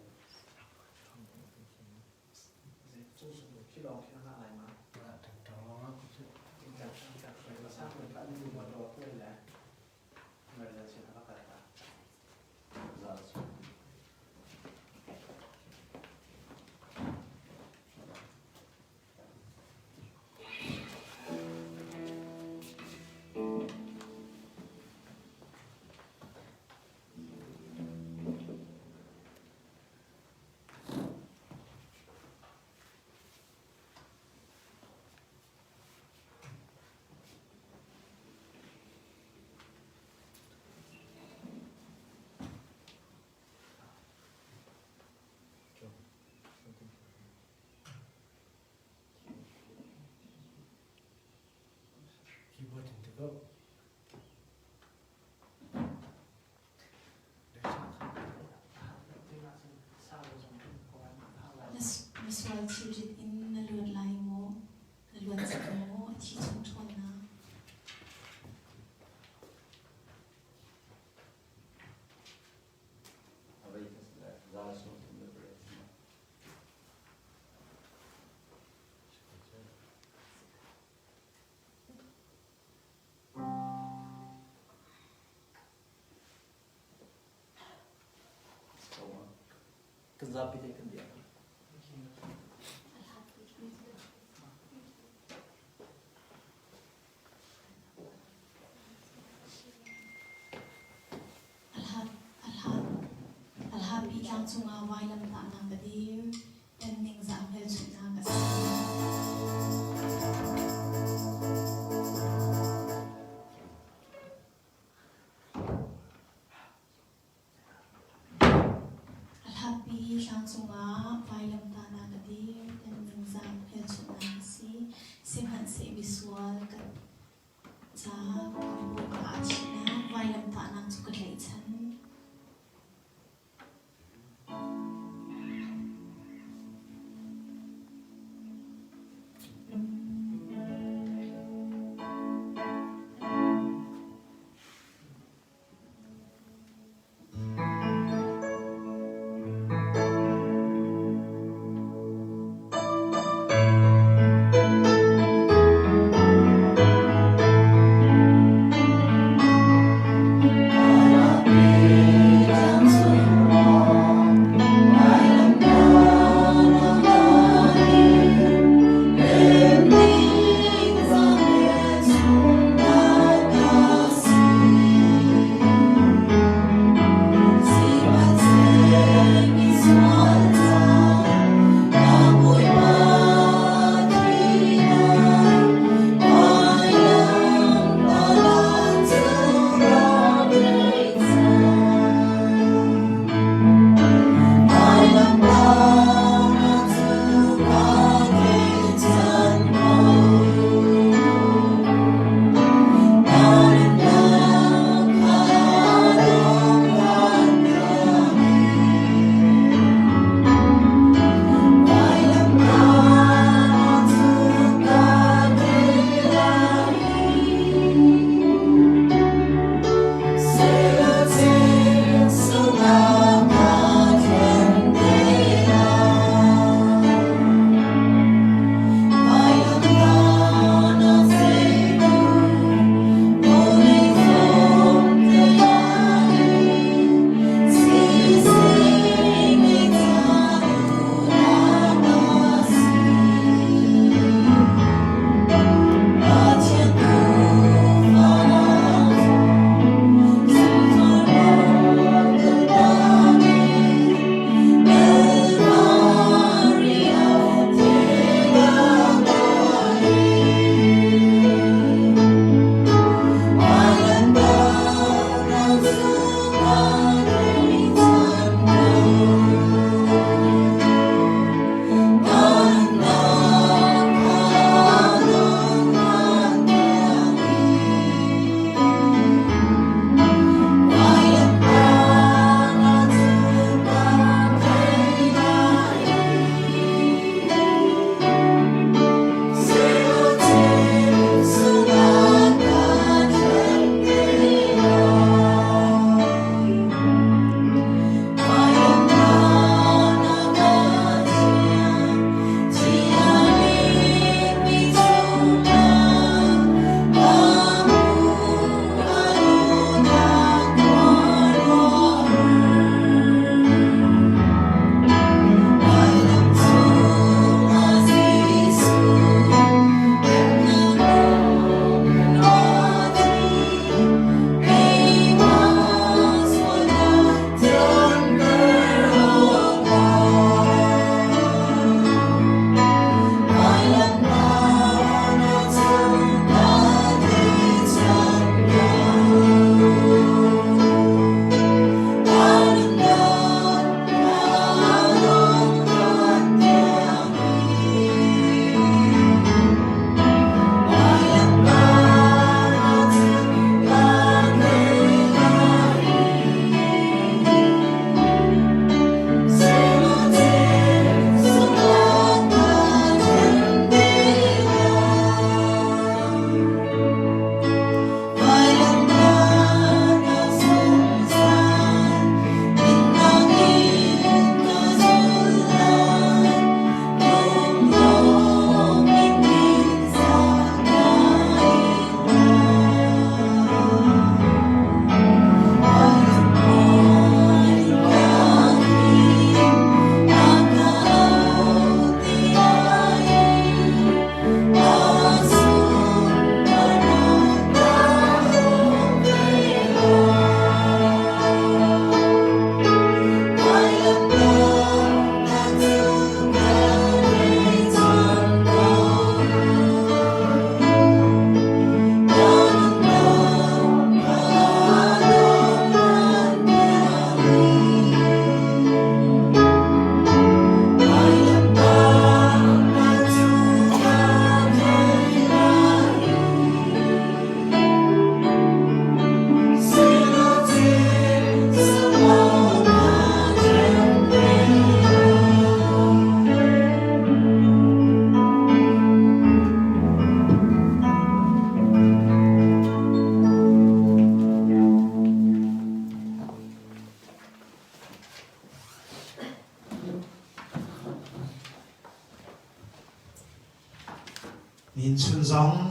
Keyboard in to go. Na sual thilrit in na luat lai maw? Na luat cang maw? A thi chung ṭhawnnak. Kan zapi te kan biak. Alhapi tlang cungah vailamtahnak a dir. Kan ningzah hmelchunhnak a si. A hlatpi tlang cungah vailamtahnak a dir. Kan ningzah hmelchunhnak a si. Sihmanhseh misual kan caah kan Bawipa a thihnak vailamtahnak cu ka tlaihchan.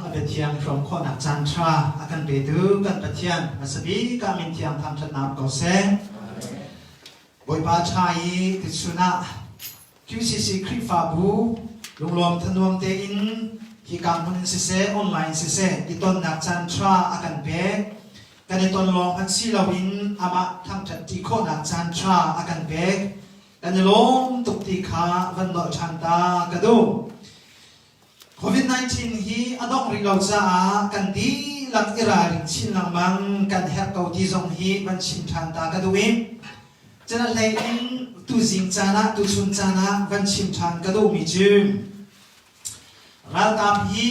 a biathiang hrawm khawhnak caan ṭha a kan petu kan Pathian hmasa bik ah min thiang thangṭhatnak ko seh. Bawipa ṭha i tuchun ah QCC Khrihfabu lunglawm thanuam tein hika hmun in siseh online siseh i tonnak caan ṭha a kan pek. Kan i ton lawng hmanh si loin amah thangṭhat ṭi khawhnak caan ṭha a kan pek. Kan i lawm tuk ti kha van nolh ṭhan ta ka duh. COVID-19 hi a dongh rih lo caah kan dihlak i ralring chin lengmang kan herh ko ti zong hi van chim ṭhan ta ka duh i cun a hlei in tuzing caan ah tuchun caan ah van chim ṭhan ka duhmi cu ralkap hi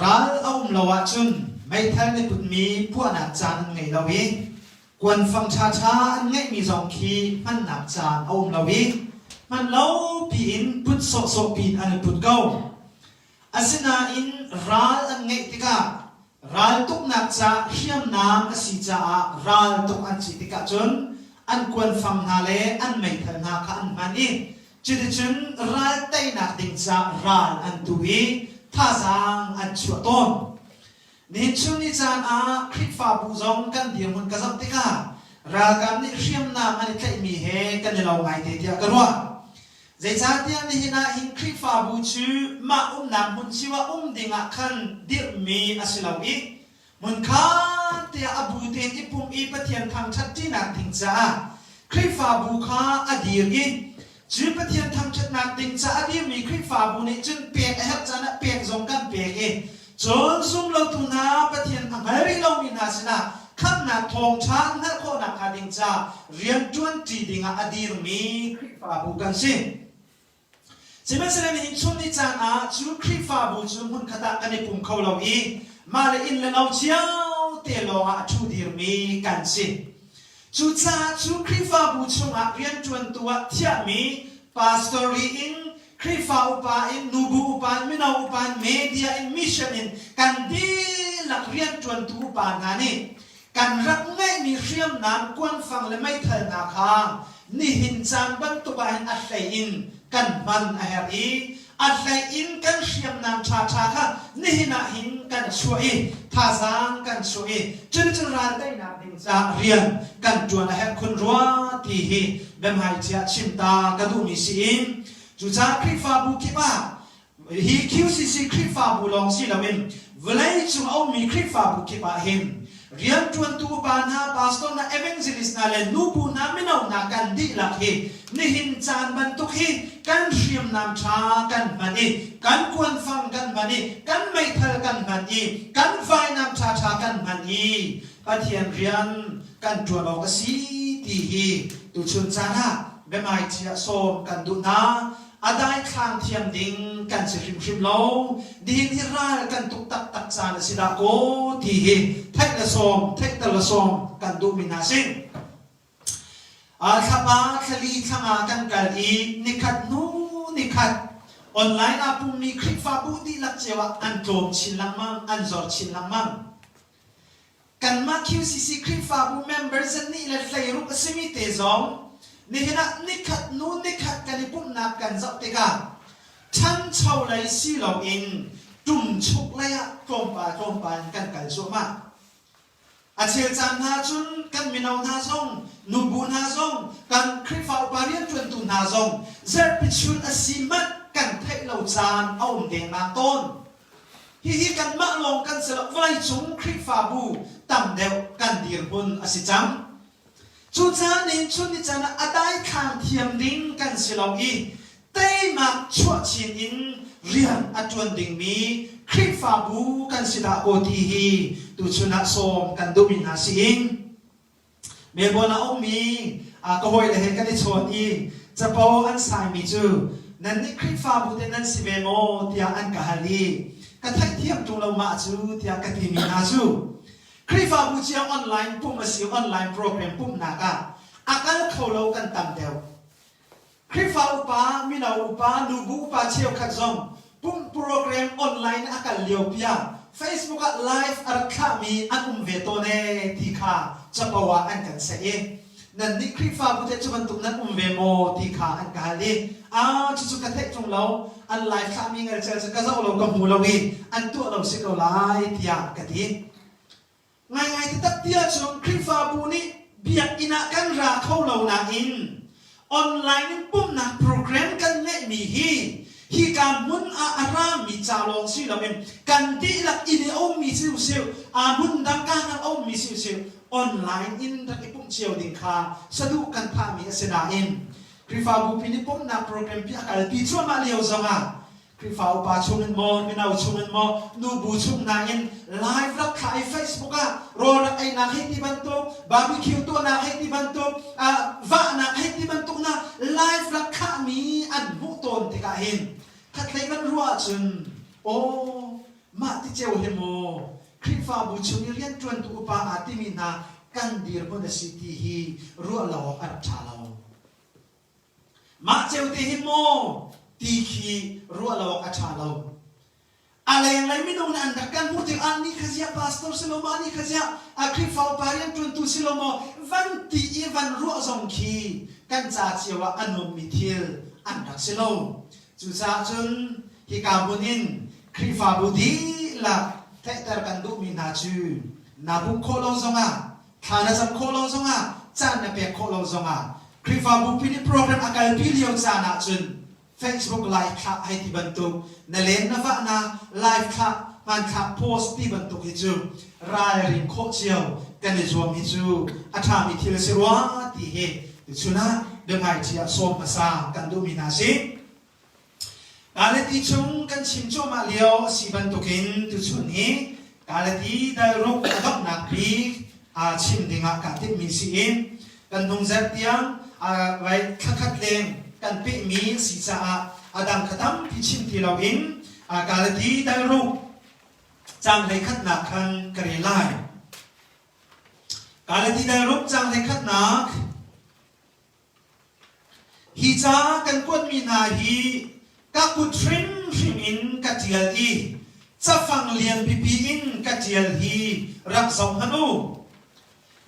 ral a um lo ahcun meithal ni putmi puahnak caan an ngei lo i Kuanfang ṭhaṭha an ngeihmi zong khi hmannak caan a um lo i hman lo piin put sawhsawh piin an i put ko. Asinain ral an ngeih tikah raltuknak ca hriamnam a si caah raltuk an si tikah cun an kuanfang hna le an meithal hna kha an hman i cuticun ral teinak ding ca ral an tu i thazaang an chuah tawn. Nihin chun ni caan ah Khrihfabu zong kan dirhmun ka zoh tikah ralkap nih hriamnam an i tlaihmi he kan i lo ngaite tiah ka ruah. Zeicahtiah nihin ah hin Khrihfabu cu mah umnak hmun cio ah um ding ah khan dirhmi a si lo i hmunkhat te ah a bu tein i pumh i Pathian thangṭhat ṭinak ding caah Khrihfabu kha a dir i cu Pathian thangṭhatnak ding caah a dirmi Khrihfabu nih cun pek a herh caan ah pek zong kan pek i Cun zumlotu hna Pathian a hngal rih lomi hna sinah khamhnak thawngṭha an hngalh khawh nakhnga ding ca rianṭuanṭi dingah a dirmi Khrihfabu kan si. Sihmanhsehlaw nihin chun ni caan ah cu Khrihfabu cu hmunkhat ah kan i pum kho lo i mah le inn le lo cio te lawngah a ṭhu dirmi kan si. Cucaah cu Khrihfabu chungah rianṭuantu ah thiahmi pastor ri in Khrihfa upa in nubu upa in mino upa in media in mission in kan dihlak rianṭuantu upa hna nih kan rak ngeihmi hriamnam kuanfang le meithal hna kha nihin caan bantuk ah hin a hlei in kan hman a herh i a hlei in kan hriamnam ṭhaṭha kha nihin ah hin kan chuah i thazaang kan chuah i cuticun ral teinak ding caah rian kan ṭuan a herh khun rua ti hi biahmaiṭhi ah chim ta ka duhmi si in cucaah Khrihfabu kip ah hi QCC Khrihfabu lawng si loin vawleicung a ummi Khrihfabu kip ah hin rianṭuantu upa hna, pastor hna, evangelist hna le nubu hna, mino hna kan dihlak hi nihin caan bantuk hi kan hriamnam ṭha kan hman i kan kuanfang kan hman i kan meithal kan hman i kan vainam ṭhaṭha kan hman i Pathian rian kan ṭuan awk a si ti hi tuchun caan ah biahmaiṭhi ah sawm kan duh hna. A daithlang thiam ding kan si hrimhrim lo. Nihin hi ral kan tuk taktak caan a si dah kaw ti hi theih le sawm, theihter le sawm kan duhmi hna si. Thlapa thlali thlanga kan kal i nikhat hnu nikhat online ah pummi Khrihfabu dihlak cio ah an tlawm chin lengmang, an zor chin lengmang. Kanmah QCC Khrihfabu member zan nih le 16 a simi te zong nihin ah nikhat nu nikhat kan i pumhnak kan zoh tikah ṭhancho lei si loin ṭumchuk lei ah tlawmpal tlawmpal in kan kal cuahmah. A chel caan hna cun kan mino hna zong, nubu hna zong, kan Khrihfa upa rianṭuantu hna zong zarhpi chun a si manh kan theih lo caan a um dengmang tawn. Hihi kanmah lawng kan si lo, vawleicung Khrihfabu tam deuh kan dirhmun a si cang. Cucaah nihin chun ni caan ah a daithlang thiam ding kan si lo i teimak chuah chin in rian a ṭuan dingmi Khrihfabu kan si dah kaw ti hi tuchun ah sawm kan duhmi hna si in Melbourne ah a ummi ka hawile he kan i chawn i capo an saimi cu nannih Khrihfabu te nan si ve maw tiah an ka hal i ka theihthiam ṭung lo mah cu tiah ka timi hna cu Khrihfabu cio online pumh a si online program pumhnak ah a kal kho lo kan tam deuh. Khrihfa upa, mino upa, nubu upa cheukhat zong pumh program online a kal lio piah Facebook ah live a rak thlahmi an um ve tawn ee ti kha capo ah an kan seh i. Nan nih Khrihfabu teh cu bantuk nan um ve maw ti kha an ka hal i aa cucu ka theih ṭung lo an live thlahmi ngelcel cu ka zoh lo ka hmu lo i an tuah lo si ko lai tiah ka ti. Ngaingai taktak ti ahcun Khrihfabu nih biakinn ah kan ra kho lo nain online in pumhnak program kan ngeihmi hi hika hmun ah a rami ca lawng si loin kan dihlak inn i a ummi si usih, aa hmun dang ka a ummi si usih, online in rak i pumh cio ding kha saduh kan phahmi a si nain Khrihfabu pi nih pumhnak program pi a kalpi cuahmah lio zongah Khrihfa upa chungin maw, mino chungin maw, nubu chung hna in live rak thlah i Facebook ah rawl rak einak hei ti bantuk, barbecue tuahnak hei ti bantuk, uh, vahnak hei ti bantuk na live rak thlahmi an hmuh tawn tikah hin khatlei kan ruah ahcun aw mah ti ceu hi maw Khrihfabu chung i rianṭuantu upa aa timi hna kan dirhmun a si ti hi ruah lo awk a rak ṭha lo. Mah ceute hi maw ti khi ruah lo awk a ṭha lo. A lenglei minung nih an rak kan hmuh tikah nih kha ziah pastor si lo maw, nih kha ziah a Khrihfa upa rianṭuantu si lo maw van ti i van ruah zong khi kan ca cio ah a nuammi thil an rak si lo. Cucaah cun hika hmun in Khrihfabu dihlak theihter kan duhmi hna cu na pumh khawh lo zongah Thla na cam khawh lo zongah, caan na pek khawh lo zongah, Khrihfabu pi nih program a kalpi lio caan ahcun Facebook live thlah hei ti bantuk, na len na vahnak live thlah, hmanthlak post ti bantuk hi cu ralrin khawh cio kan i zuam hi cu a ṭhami thil a si rua ti hi tuchun ah biahmaiṭhi ah sawm hmasa kan duhmi hna si. Galati chung kan chim cuahmah lio a si bantukin tuchun hi Galati dal ruk a donghnak bik aa chim dingah kaa timhmi si i kan hnung zerh tiang vai thlakhat leng kan pehmi a si caah a dang kha tampi chim ti loin Galati dal ruk caang hleikhatnak khan ka rel lai. Galati dal ruk caang hleikhatnak Hi ca kan kuatmi hna hi ka kut hrimhrim in ka ṭial i cafang lian pipi in ka ṭial hi rak zoh hmanh u.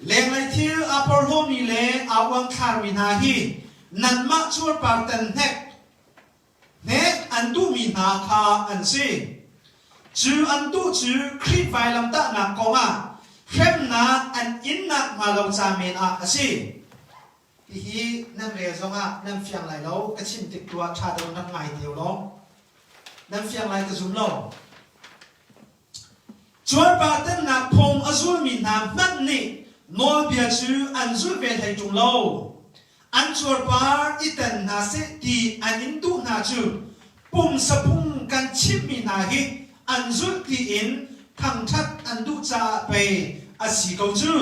Lenglei thil aa porhlawmi le aa uangthlarmi hna hi nanmah cuarpar tan hnek hnek an duhmi hna kha an si. Cu an duh cu Khrih vailamtahnak kongah hremnak an in nakhnga lo ca men ah a si. Hihi nan rel zongah nan fiang lai lo, ka chim tik tu ah ṭha deuh nan ngai te law. Nan fiang lai ka zum lo. Cuarpa tannak phung a zulmi hna hmanh nih nawlbia cu an zulh ve hlei ṭung lo. An cuarpar i tan hna seh ti an in duh hna cu pumsa phung kan chimhmi hna hi an zulh tiin thangṭhat an duh caah pei a si ko cu.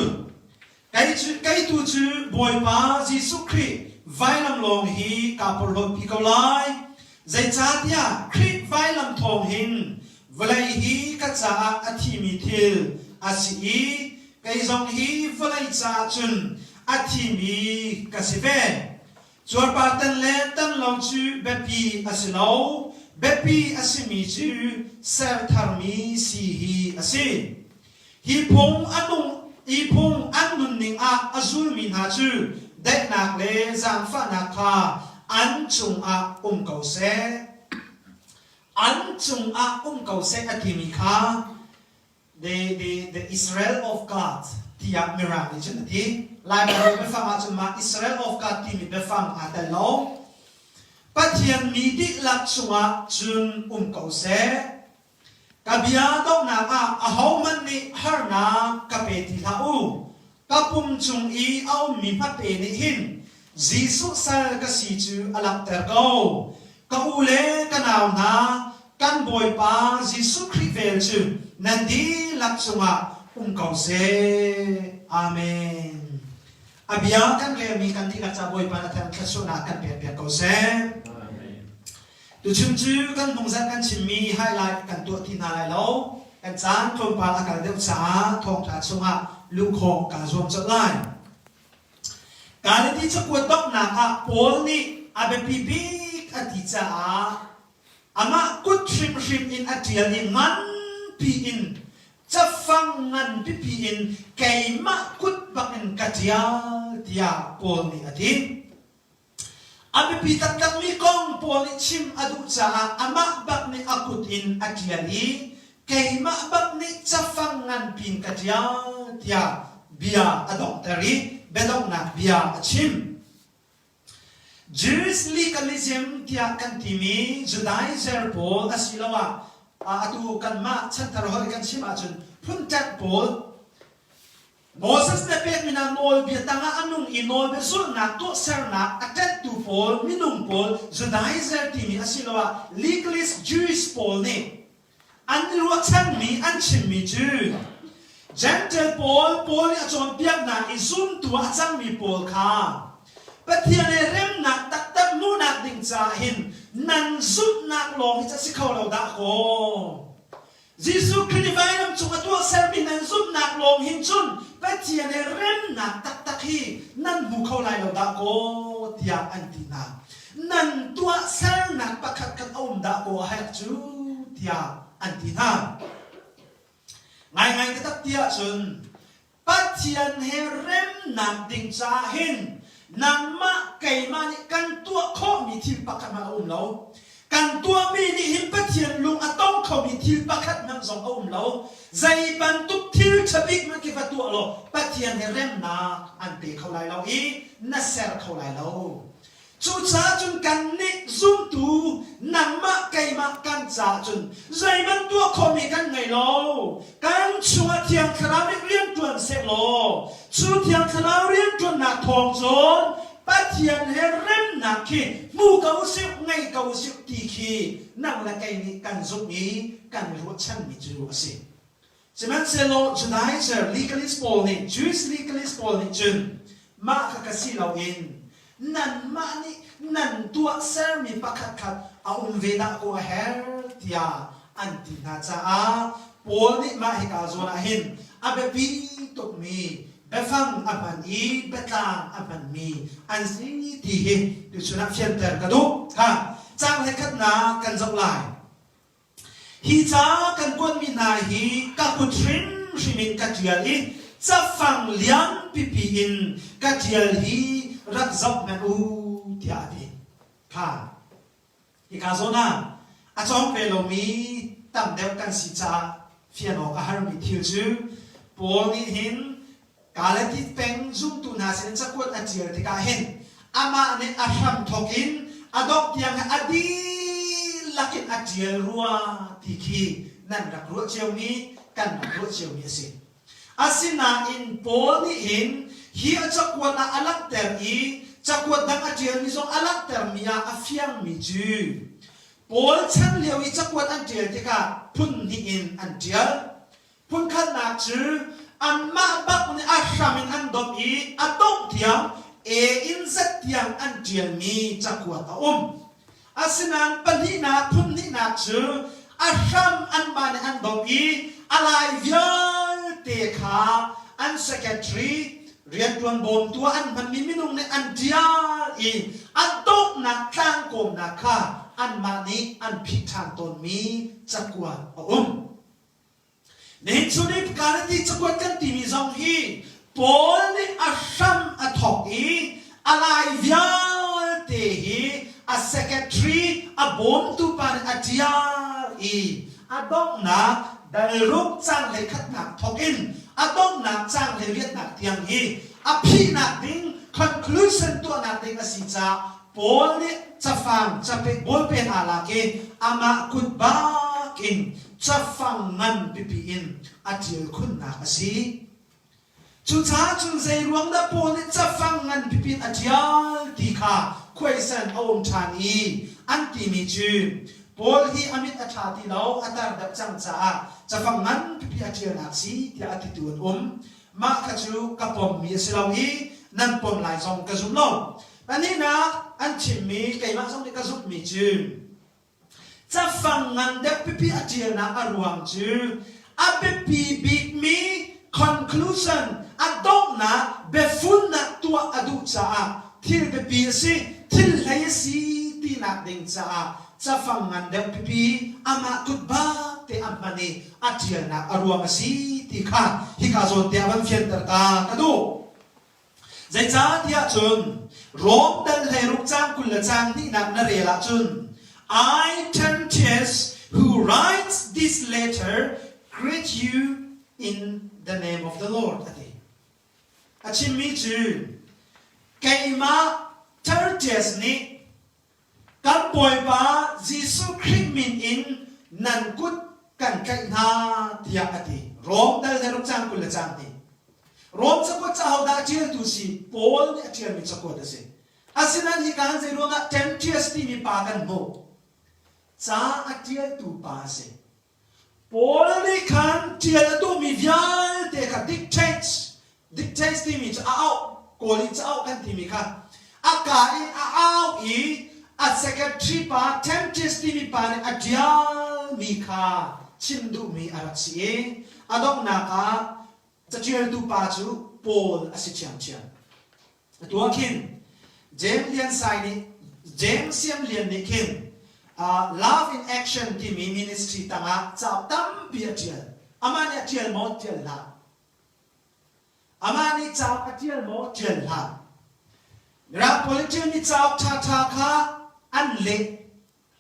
Kei tu cu Bawipa Jesuh Khrih vailam lawng hi kaa porhlawtpi ko lai. Zeicahtiah Khrih vailam thawng hin vawlei hi ka caah a thimi thil a si i kei zong hi vawlei caah cun a thimi ka si ve. Cuarpar tan le tan lo cu biapi a si lo, biapi a simi cu ser tharmi si hi a si. Hi phung a nung i phung an nunning ah a zulmi hna cu daihnak le zaangfahnak kha an cungah um ko seh. An cungah um ko seh a timi kha the, the, the Israel of God tiah Mirang nih cun a ti. Lai Baibal biafang ah cun mah Israel of God timi biafang aa tel lo. Pathian mi dihlak cungah cun um ko seh. Ka bia donghnak ah ahohmanh nih harnak ka pe ti hlah u. Ka pum cung i a ummi hmape nih hin Jesuh sal ka si cu a langhter ko. Ka u le ka nau hna, kan Bawipa Jesuh Khrih vel cu nan dihlak cungah um ko seh. Amen. A bia kan relmi kan dihlak ca Bawipa na thang thluachuahnak kan pekpiak ko seh. Tuchun cu kan hnungzarh kan chimmi highlight kan tuah ti hna lai lo. Kan caan tlawmpal a kal deuh caah thawngṭha chungah luh khawh kaa zuam colh lai. Galati cakuat donghnak ah Paul nih a biapi bik a ti caah amah kut hrimhrim in a ṭial i nganpi in. Cafang ngan pipi in keimah kut bak in ka ṭial tiah Paul nih a ti. A biapi taktakmi kong Paul nih chim a duh caah amah bak nih a kut in a ṭial i keimah bak nih cafang nganpi in ka ṭial tiah bia a donghter i biadonghnak bia a chim. Jewish legalism tiah kan timi Judaizer pawl asiloah atu kanmah chanthar holh i kan chim ahcun phunṭanh pawl Moses nih pekmi hna nawlbia tangah a nung i nawlbia zulhnak tuahsernak a ṭanhtu pawl, minung pawl, Judaizer timi asiloah legalist Jewish pawl nih an i ruahchanmi an chimmi cu Jentail pawl, Paul nih a cawnpiak hna i zumtu ah a cangmi pawl kha Pathian he remnak taktak hmuhnak ding caah hin nan zumhnak lawng hi cu a si kho lo dah kaw. Jesuh Khrih nih vailam cung a tuahsermi nan zumhnak lawng hin cun Pathian he remnak taktak hi nan hmu kho lai lo dah kaw tiah an ti hna. Nan tuahsernak pakhat khat a um dah kaw a herh cu tiah an ti hna. Ngaingai taktak ti ahcun Pathian he remnak ding caah hin nangmah keimah nih kan tuah khawhmi thil pakhat hmanh a um lo. Kan tuahmi nih hin Pathian lung a tong khomi thil pakhat hmanh zong a um lo. Zei bantuk thil ṭha bik hmanh khi va tuah law Pathian he remnak an pe kho lai lo i na ser kho lai lo. Cucaah cun kannih zumtu nangmah keimah kan caah cun zeihmanh tuah khawhmi kan ngei lo. Kan chungah Thiang Thlarau nih rianṭuan sehlaw cu Thiang Thlarau rianṭuannak thawng cun Pathian he remnak khi hmu ko usih, ngei ko usih ti khi nang le kei nih kan zumh i kan i ruahchanmi cu a si. Sihmanhsehlaw Judaizer legalist pawl nih Jewish legalist pawl nih cun mah kha ka si loin nanmah nih nan tuahsermi pakhatkhat a um ve dah kaw a herh tiah an ti hna caah Paul nih mah hika zawn ah hin a biapi tukmi biafang a hman i biatlang a hmanmi an si ti hi tuchun ah fianter ka duh. Kha caang hlekhatnak kan zoh lai. Hi ca kan kuatmi hna hi ka kut hrimhrim in ka ṭial i cafang lian pipi in ka ṭial hi rak zoh hmanh u tiah a ti. Kha hika zawn ah a cawng ve lomi tam deuh kan si caah fian awk a harmi thil cu Paul nih hin Galatit peng zumtu hna sin cakuat a ṭial tikah hin amah nih a hramthawk in a dongh tiang a dihlak in a ṭial rua ti khi nan rak ruah ciomi kan rak ruah ciomi a si. Asinain Paul nih hin hi a cakuat ah a langhter i cakuat dang a ṭialmi zong a langhtermi ah a fiangmi cu Paul chan lio i cakuat an ṭial tikah phun hnih in an ṭial. Phunkhatnak cu anmah bak nih a hram in an domh i a dongh tiang A in Z tiang an ṭialmi cakuat a um. Asinain pahnihnak phunhnihnak cu a hram anmah nih an domh i a lai vialte kha an secretary rianṭuan bawmtu ah an hmanmi minung nih an ṭial i a donghnak tlangkawmnak kha anmah nih an phih ṭhan tawnmi cakuat a um. Nihin chun i Galati cakuat kan timi zong hi Paul nih a hram a thawk i a lai vialte hi a secretary a bawmtu pa nih a ṭial i a donghnak dalruk cang hlei khatnak thawk in a donghnak cang hlei riatnak tiang hi a phihnak ding conclusion tuahnak ding a si caah Paul nih cafang capek bawlpen aa lak i amah kut bak in cafang ngan pipi in a ṭial khunnak a si. Cucaah cun zei ruang dah Paul nih cafang ngan pipi in a ṭial ti kha khuaisan a um ṭhan i an timi cu Paul hi a mit a ṭha ti lo, a tar deuh cang caah cafang ngan pipi a ṭialnak si tiah a titu an um. Mah kha cu ka pommi a si lo i nan pom lai zong ka zum lo. Pahnihnak an chimmi keimah zong nih ka zumhmi cu cafang ngan deuh pipi a ṭialnak a ruang cu a biapi bikmi conclusion a donghnak biafunnak tuah a duh caah thil biapi a si thil hlei a si tinak ding caah cafang ngan deuh pipi amah kut bak. te a hman i a ṭialnak a ruang a si ti kha hika zawn te ah van fianter ta ka duh. Zeicahtiah cun Rom dal 16 caang 20 le caang hnihnak na rel ahcun I Tertius who writes this letter greet you in the name of the Lord a ti. A chimmi cu keimah Tertius nih kan Bawipa Jesuh Khrih min in nan kut kan tlaih hna tiah a ti. Rom dal le ruk caang 20 le caang hnih. Rom cakuat ca hodah a ṭialtu si? Paul nih a ṭialmi cakuat a si. Asinain hika han zei ruangah Tertius timi pa kan hmuh? Ca a ṭialtu pa a si. Paul nih khan ṭial a duhmi vialte kha dictates, dictates timi cu a auh, Kawl in caauh kan timi kha a kaa in a au i a secretary pa Tertius timi pa nih a ṭialmi kha chim duhmi a rak si i a donghnak ah caṭialtu pa cu Paul a si ṭhiamṭhiam. Atu ah khin James Lian Sai nih James Siam Lian nih khin uh, Love in Action timi ministry tangah cauk tampi a ṭial. Amah nih a ṭial maw? Ṭial hlah. Amah nih cauk a ṭial maw? Ṭial hlah. Mirang pawl nih ṭialmi cauk ṭhaṭha kha an leh.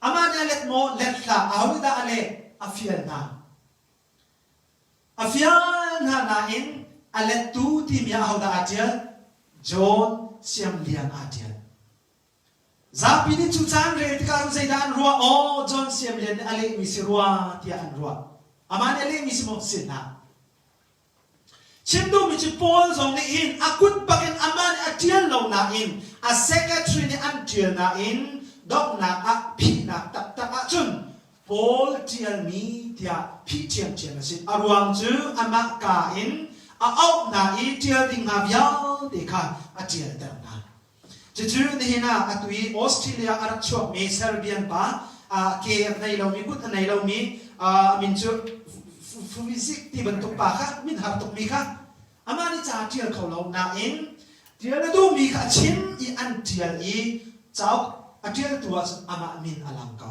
Amah nih a let maw? Let hlah. Aho nih dah a leh? A fial hna. A fial hna nain a lettu timi ah ahodah aa ṭial? John Siamlian aa ṭial. Zapi nih cu caan rel tikah cun zeidah an ruah? Aw, John Siamlian nih a lehmi si rua tiah an ruah. Amah nih a lehmi si maw? Si hlah. Chim duhmi cu Paul zong nih hin a kut bakin amah nih a ṭial lo nain a secretary nih an ṭial nain donghnak ah phihnak taktak ahcun Paul ṭialmi tiah phih ṭhiamṭhiam a si. A ruang cu amah kaa in a auh hna i ṭial ding hna vialte kha a ṭialter hna. Cucu nihin ah atu i Australia a rak chuakmi Serbian pa ke a nei lomi kut a nei lomi a min cu Fuvizik ti bantuk pa kha min har tukmi kha amah nih ca a ṭial kho lo nain ṭial a duhmi kha a chim i an ṭial i cauk a ṭialtu ahcun amah min a lang ko.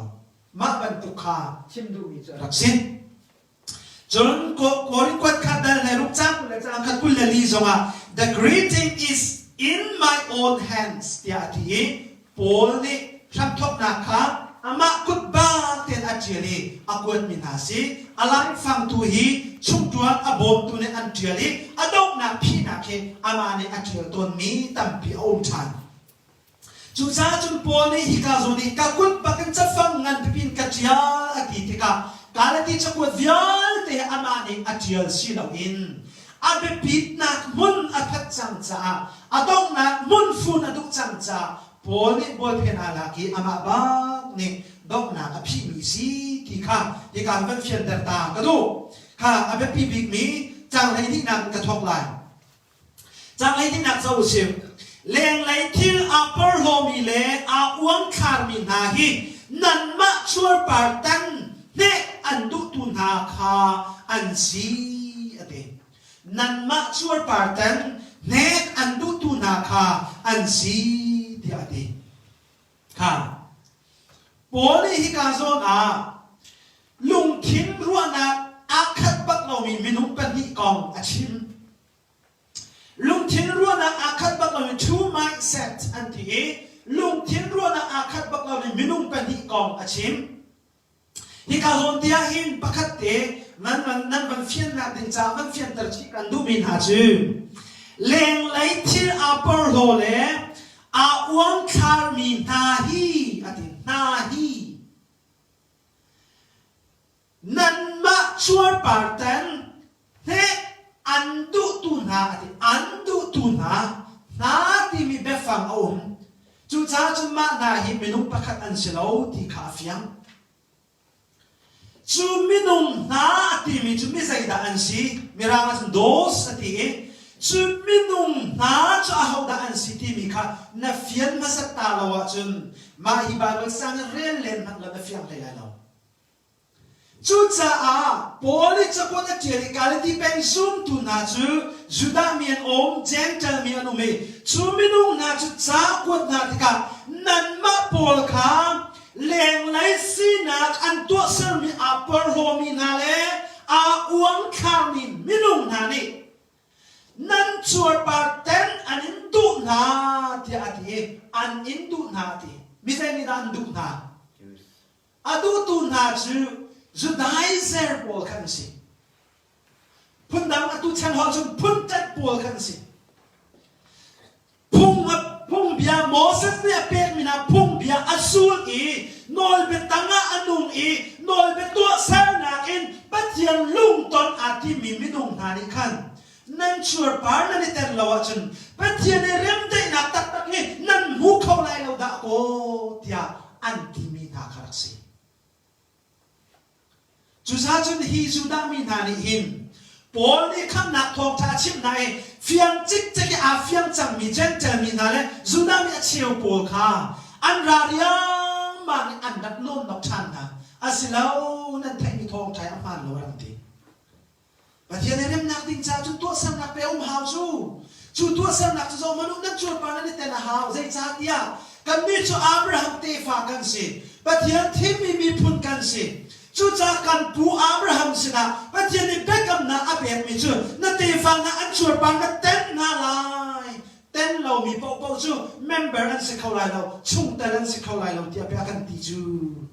Mah bantuk kha chim duhmi cu a rak si. Cun Korin kuat kha dal le ruk cang le cang khat 24 zongah the greeting is in my own hands tiah a ti i Paul nih hramthawknak kha amah kut bak tein a ṭial i a kuatmi hna si. A laifang tu hi chungṭuan a bawmtu nih an ṭial i a donghnak phihnak hi amah nih a ṭial tawnmi tampi a um ṭhan. Cucaah cun Paul nih hika zawn i ka kut bakin cafang ngan pipi in ka ṭial a ti tikah Galati cakuat vialte amah nih a ṭial si loin a biapitnak hmun a that cang caah a donghnak hmun fun a duh cang caah Paul nih bawlphen aa lak i amah bak nih donghnak a phihmi si ti kha hika van fianter ta ka duh. Kha a biapi bikmi caang 12 nak in ka thawk lai. Caang 12 nak zoh usih. Lenglei thil aa porhlawmi le aa uangthlarmi hna hi nanmah cuarpar tan hnek an duhtu hna kha an si a ti. Nanmah cuarpar tan hnek an duhtu hna kha an si tiah a ti. Kha Paul nih hika zawn ah lungthin ruahnak aa khat bak lomi minung pahnih kong a chim. Lungthin ruahnak aa khat bak lomi two mindset an ti i lungthin ruahnak aa khat bak lomi minung pahnih kong a chim. Hika zawn te ah hin pakhat te nan van nan van fiannak ding caah van fianter chih kan duhmi hna cu lenglei thil aa porhlaw le aa uangthlarmi hna hi a ti hna hi nanmah cuarpartan hnek an duhtu hna a ti an duhtu hna hna timi biafang a um cucaah cun mah hna hi minung pakhat an si lo ti kha a fiang cu minung hna a timi cu mi zeidah an si mirang ah cun those a ti i cu minung hna cu ahodah an si timi kha na fian hmasat ta lo ahcun mah hi Bible sang in rel len hmanh lo na fiang hlei lai lo Cucaah Paul nih cakuat a ṭial i Galati peng zumtu hna cu Judah mi an um, Jentail mi an um i cu minung hna cu ca kuat hna tikah nanmah pawl kha. Lenglei sinak an tuahsermi aa porhlawmi hna le aa uangthlarmi minung hna nih nan cuarpar ten an in duh hna tiah a ti i an in duh hna a ti. Mi zei nih dah an duh hna? A duhtu hna cu Judaizer pawl kha an si. Phundang atu chan holh cun phunṭanh pawl kha an si. Phung phungbia Moses nih a pekmi hna phungbia a sul i nawlbia tangah a nung i nawlbia tuahsernak in Pathian lungton aa timmi minung hna nih khan nan cuarpar nan i tel lo ahcun Pathian i remdaihnak taktak hi nan hmu kho lai lo dah kaw tiah an timi hna kha rak si. Cucaah cun hi Judah mi hna nih hin Paul nih khamhnak thawngṭha a chimh hna i fiang cikcek i aa fiang cangmi Jentail mi hna le Judah mi a cheu pawl kha an ra riangmang i an rak nawnnok ṭhan hna. Asilo, nan theihmi thawngṭha hi a hmaan lo a rak ti. Pathian i remnak ding caah cun tuahsernak pe um hau cu. Cu tuahsernak cu zohhmanh u, nan cuarpar nan i tel a hau. Zeicahtiah kannih cu Abraham tefa kan si. Pathian thimmi miphun kan si. Cucaah kan pu Abraham sinah Pathian nih biakamnak a pekmi cu na tefa hna an cuarpar na ten hna lai. Ten lomi paohpaoh cu member an si kho lai lo, chungtel an si kho lai lo tiah bia a kan ti cu.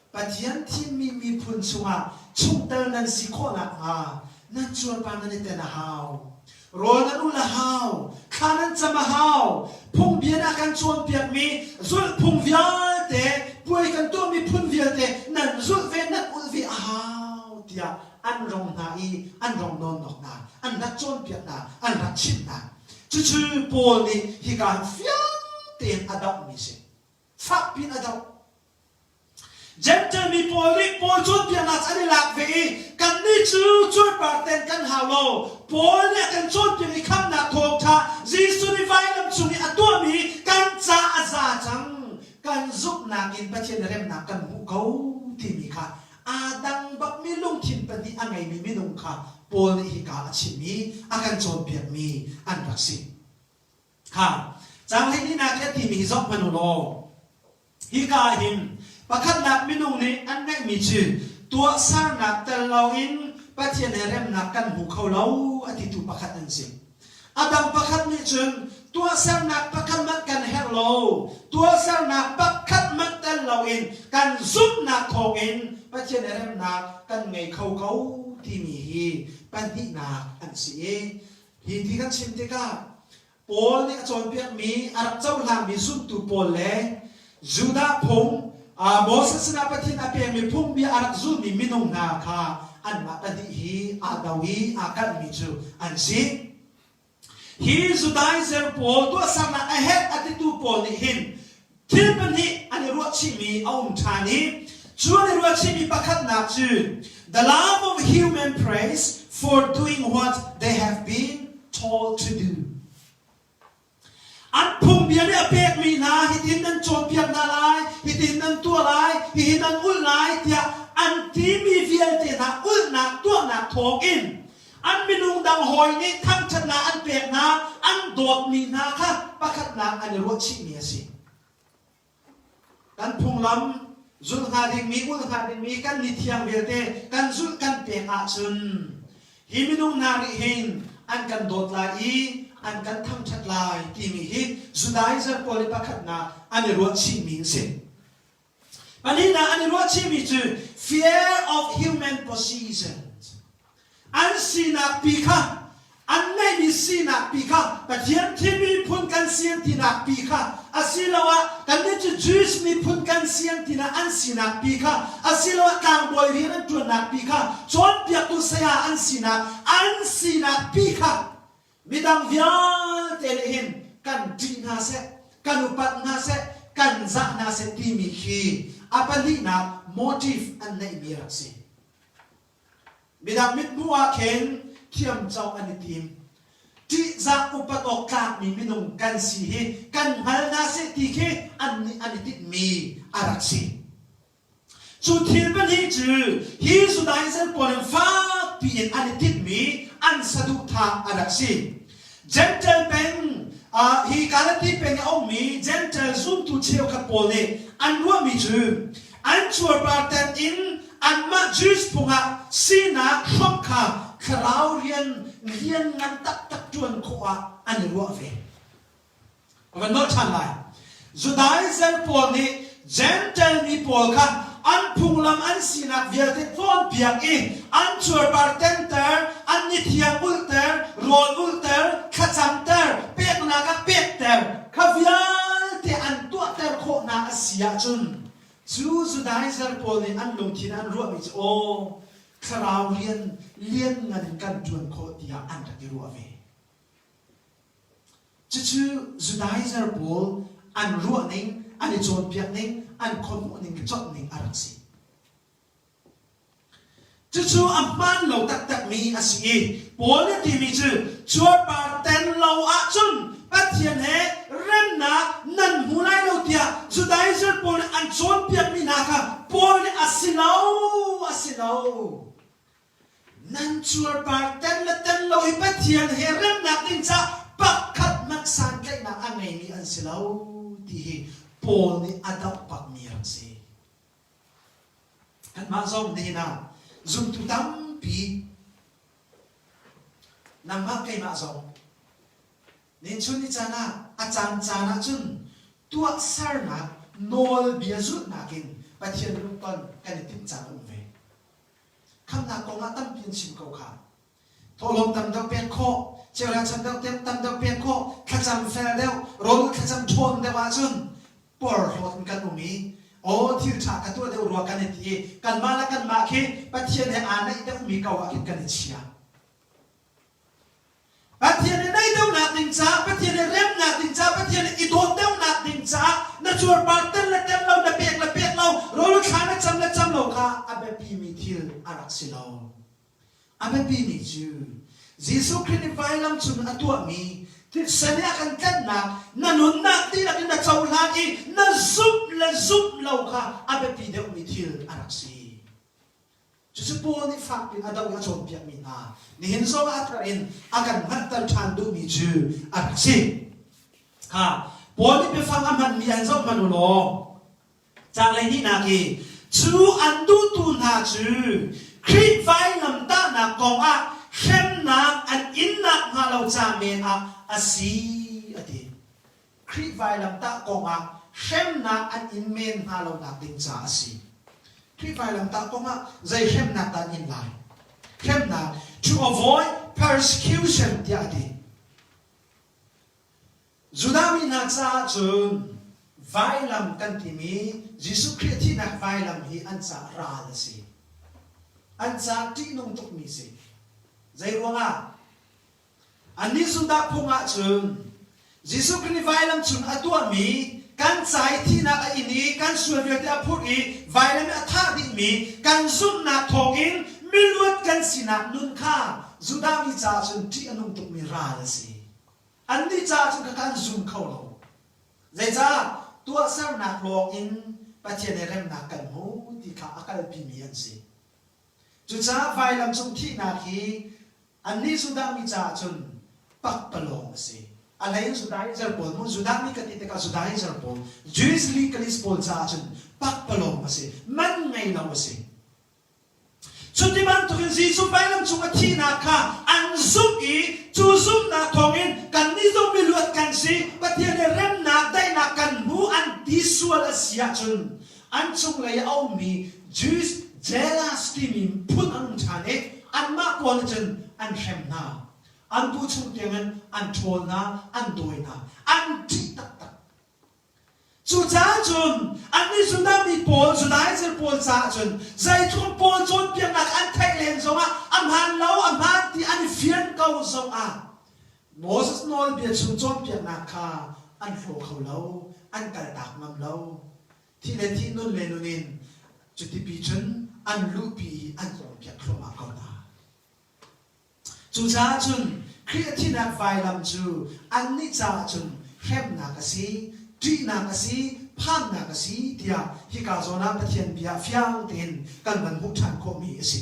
Pathian thimmi miphun chungah chungtel nan si khawh nakhnga nan cuarpar nan i ten a hau. Rawl nan ulh a hau, thla nan cam a hau, phungbia na kan cawnpiakmi zulhphung vialte, puai kan tuahmi phun vialte nan zulh ve, nan ulh ve a hau tiah an rong hna i an rong nawnnok hna, an rak cawnpiak hna, an rak chimh hna. Cucu Paul nih hika fiang tein a dohmi si. Fakpi in a doh. Jentail mi pawl nih Paul cawnpiaknak an i lak ve i kannih cu cuarpar ten kan hau lo. Paul nih a kan cawnpiak i khamhnak thawngṭha Jesuh nih vailam cung i a tuahmi kan ca a za cang. Kan zumhnak in Pathian remnak kan hmuh ko timi kha aa dang bakmi lungthin pahnih a ngeimi minung kha Paul nih hika a chim i a kan cawnpiakmi an rak si. Kha caang hleihnih khi a timi hi zoh hmanh u law hika ah hin pakhatnak minung nih an ngeihmi cu tuahsernak tel loin Pathian he remnak kan hmu kho lo a titu pakhat an si. A dang pakhat nih cun tuahsernak pakhat hmanh kan herh lo, tuahsernak pakhat hmanh tel loin kan zumhnak thawngin Pathian he remnak kan ngei kho ko timi hi pahnihnak an si i Hi ti kan chim tikah Paul nih a cawnpiakmi a rak cohlangmi zumtu pawl le Judah phung Moses sinah Pathian a pekmi phungbia a rak zulmi minung hna kha anmah pahnih hi aa do i aa kalhmi cu an si. Hi Judaizer pawl tuahsernak a herh a titu pawl nih hin Thil pahnih an i ruahchihmi a um ṭhan i cu an i ruahchihmi pakhatnak cu the love of human praise for doing what they have been told to do. An phungbia nih a pekmi hna hitin nan cawnpiak hna lai, hitin nan tuah lai, hihi nan ulh lai tiah an timi vialte hna ulhnak tuahnak thawngin An minung dang hawi nih thangṭhatnak an pek hna, an dawtmi hna kha pakhatnak an i ruahchihmi a si. Kan phunglam zulh hnga dingmi, ulh hnga dingmi kan ni thiang vialte kan zulh kan pek ahcun hi minung hna nih hin an kan dawt lai i an kan thangṭhat lai timi hi Judaizer pawl i pakhatnak an i ruahchihmi a si. Pahnihnak an i ruahchihmi cu fear of human possession. An sinak pi kha an ngeihmi sinak pi kha Pathian thimi phun kan si an tinak pi kha asiloah kannih cu Jewish miphun kan si an tinak an sinak pi kha asiloah tlangbawi rian an ṭuannak pi kha cawnpiaktu saya an sinak an sinak pi kha Midang vialte nih hin kan ṭih hna seh, kan upat hna seh, kan zah hna seh timi khi a pahnihnak motive an neihmi a rak si. Midang mithmuh ah khin thiamco an i tim. Ṭihzah upat awk tlakmi minung kan si hi kan hngal hna seh ti khi an nih an i tinhmi a rak si. Cu thil pahnih cu hi Judaism pawl in fakpi in an i tinhmi an saduhthah a rak si. Gentle peng uh, hi Galati peng i a ummi Gentle zumtu cheukhat pawl nih an ruahmi cu an cuarpar ten in anmah Jews phung ah sinak hrawmh kha thlarau rian lianngan taktak ṭuan khawh ah an i ruah ve. Ka van nolh ṭhan lai. Judaizer pawl nih Jentail mi pawl kha an phunglam an sinak vialte cawnpiak i an cuarpar tenter, an nithiang ulhter, rawl ulhter, thlacamter, peknak ah pekter, kha vialte an tuahter khawh hna a si ahcun cu Judaizer pawl nih an lungthin an ruahmi cu aw thlarau rian lianngan in kan ṭuan khawh tiah an rak i ruah ve. Cucu Judaizer pawl an ruahning, an i cawnpiakning, an khuahmuhning le cawkning a rak si. Cucu a hmaan lo taktakmi a si i Paul nih timi cu cuarpar ten lo ahcun Pathian he remnak nan hmu lai lo tiah Judaizer pawl nih an cawnpiakmi hna kha Paul nih a si lo, a si lo. Nan cuarpar ten le ten lo i Pathian he remnak ding caah pakhat hmanh santlaihnak a ngeimi an si lo ti hi Paul nih a doh bakmi a rak si. Kanmah zong nihin ah zumtu tampi nangmah keimah zong Ninchun ni caan ah a caan caan ahcun tuahsernak nawlbia zulhnak in Pathian lungton kan i timh caan a um ve. Khamhnak kong ah tampi an chim ko kha. Thawhlawm tam deuh pek khawh, cheurachan deuh tam deuh pek khawh, thlacam fel deuh, rawl thlacam ṭhawn deuh ahcun porhlawt in kan um i aw thil ṭha ka tuah deuh rua kan i ti i kanmah le kanmah khi Pathian he aa naih deuhmi ko ah khin kan i chia. Pathian i naih deuhnak ding caah, Pathian i remnak ding caah, Pathian i i dawt deuhnak ding caah na cuarpar tel le tel lo, na pek le pek lo, rawl thla na cam le cam lo kha a biapimi thil a rak si lo. A biapimi cu Jesuh Khrih nih vailam cung a tuahmi thisen i a kan tlanhnak, na nunnak dihlak in na cohlan i na zumh le zumh lo kha a biapi deuhmi thil a rak si. Cucu Paul nih fakpi in a doh i a cawnpiakmi hna nihin zong ah a thar in a kan hngalhter ṭhan duhmi cu a rak si. Kha Paul nih biafang a hmanmi an zoh hmanh u law caang hleihnihnak i cu an duhtu hna cu Khrih vailamtahnak kong ah hremnak an innak hnga lo ca men ah a si a ti. Khrih vailamtah kongah hremnak an in men hnga lonak ding caah a si. Khrih vailamtah kongah zei hremnak dah an in lai? Hremnak to avoid persecution tiah a ti. Judah mi hna caah cun vailam kan timi Jesuh Khrih a thihnak vailam hi an caah ral a si. An caah ṭihnung tukmi a si. Zei ruangah? Annih Judah phung ahcun Jesuh Khrih nih vailam cung a tuahmi kan ca i thihnak a in i kan sual vialte a phurh i vailam i a thah dihmi kan zumhnak thawngin miluat kan sinak nun kha Judah mi caah cun ṭih a nung tukmi ral a si. Annih caah cun khakha an zum kho lo. Zeicah? Tuahsernak lawng in Pathian he remnak kan hmu ti kha a kalpimi an si. Cucaah vailam cung thihnak hi Annih Judah mi caah cun pakpalawng a si. A hlei in Judaizer pawl mu, Judah mi ka ti tikah Judaizer pawl, Jewish legalist pawl caah cun pakpalawng a si, man ngei lo a si. Cuti bantukin Jesuh vailam cung a thihnak kha an zumh i cu zumhnak thawngin kannih zong miluat kan si, Pathian he remnak, daihnak kan hmu an ti sual a si ahcun an cunglei ah a ummi Jewish jealous timi phun an um ṭhan i anmah pawl nih cun an hrem hna. An bu chung tiangin an ṭhawl hna, an dawi hna, an ṭih taktak. Cucaah cun annih Judah mi pawl, Judaizer pawl caah cun zeitluk pawl cawnpiaknak an theih len zongah a hmaan lo, a hmaan ti an i fian ko zongah Moses nawlbia chung cawnpiaknak kha an hlaw kho lo, an kaltak ngam lo. Thih le thih, nun le nun in cutipi cun an luhpi i an cawnpiak thluahmah ko hna. Cucaah cun Khrih a thihnak vailam cu annih caah cun hremnak a si, ṭihnak a si, phannak a si tiah hika zawn ah Pathian bia fiang tein kan van hmuh ṭhan khawhmi a si.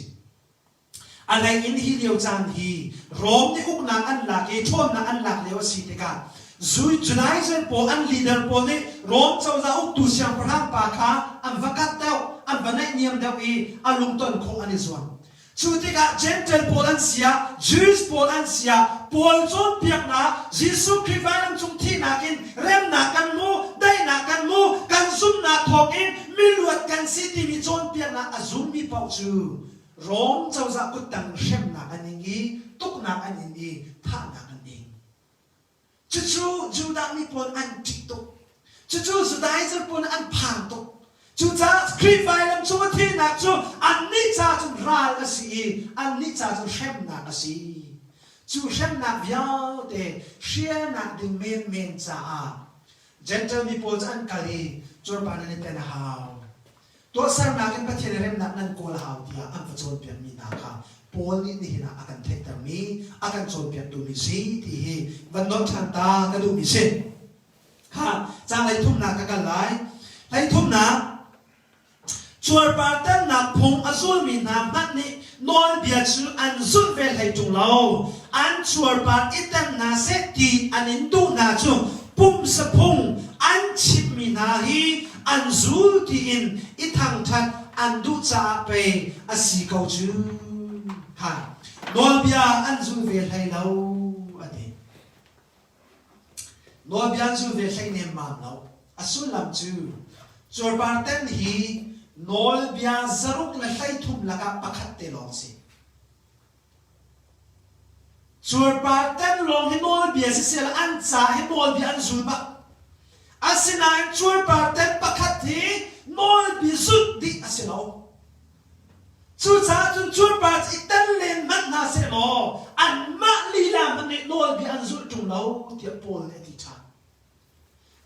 A hlei in hi lio caan hi Rom nih uknak an lak i ṭhawnnak an lak lio a si tikah Judaism pawl an leader pawl nih Rom cozah uktu siangpahrang pa kha an va kat deuh, an va naihniam deuh i a lungton khawh an i zuam. Cu tikah Jentail pawl an si ah, Jews pawl an si ah, Paul cawnpiaknak Jesuh Khrih vailam cung thihnak in remnak kan hmu, daihnak kan hmu, kan zumhnak thawngin miluat kan si timi cawnpiaknak a zummi paoh cu Rom cozah kuttang hremnak an ing i tuknak an in i thahnak an ing. Cucu Judah mi pawl an ṭih tuk. Cucu Judaism pawl an phang tuk. Cucaah Khrih vailam cung a thihnak cu annih ca cun ral a si i annih ca cun hremnak a si. Cu hremnak vialte hrialnak ding menmen caah Gentile mi pawl cu an kal i cuarpar nan i ten a hau. Tuahsernak in Pathian i remnak nan kawl a hau tiah an va cawnpiakmi hna kha Paul nih nihin ah a kan theihtermi, a kan cawnpiaktumi si ti hi van nolh ṭhan ta ka duhmi si. Kha caang hleithumnak ka kal lai. Hleithumnak, cuarpar tannak phung a zulmi hna hmanh nih nawlbia cu an zulh ve hlei ṭung lo. An cuarpar i tem hna seh ti an in duh hna cu pumsa phung an chimhmi hna hi an zul tiin i thangṭhat an duh caah pei a si ko cu. Kha nawlbia an zul ve hlei lo a ti. Nawlbia an zul ve hlei nemmam lo. A sullam cu cuarpar ten hi nawlbia 133 lakah pakhat te lawng si. Cuarpar tan lawng hi nawlbia siseh an ca hi nawlbia an zul bak. Asinain cuarpar tan pakhat hi nawlbia zulh dih a si lo. Cucaah cun cuarpar i tan len hmanh hna seh law anmah lila hmanh nih nawlbia an zulh ṭung lo tiah Paul nih a ti ṭhan.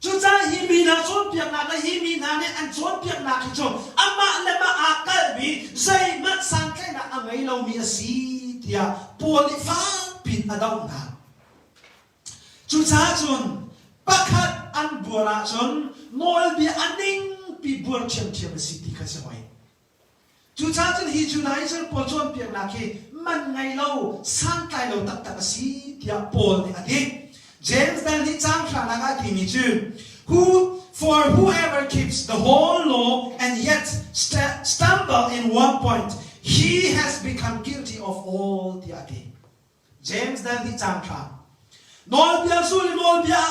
Cucaah hi mi hna cawnpiaknak le hi mi hna nih an cawnpiaknak hi cu amah le mah aa kalhmi zeihmanh santlaihnak a ngei lomi a si tiah Paul nih fakpi in a doh hna. Cucaah cun pakhat an buar ahcun nawlbia a ningpi buar ṭhiamṭhiam a si ti kha si hoi. Cucaah cun hi Judaism pawl cawnpiaknak hi man ngei lo, santlai lo taktak a si tiah Paul nih a ti. James dal nih caang hranak ah a timi cu who for whoever keeps the whole law and yet stumble in one point he has become guilty of all tiah a ti. James dal nih caang hra. Nawlbia zul i nawlbia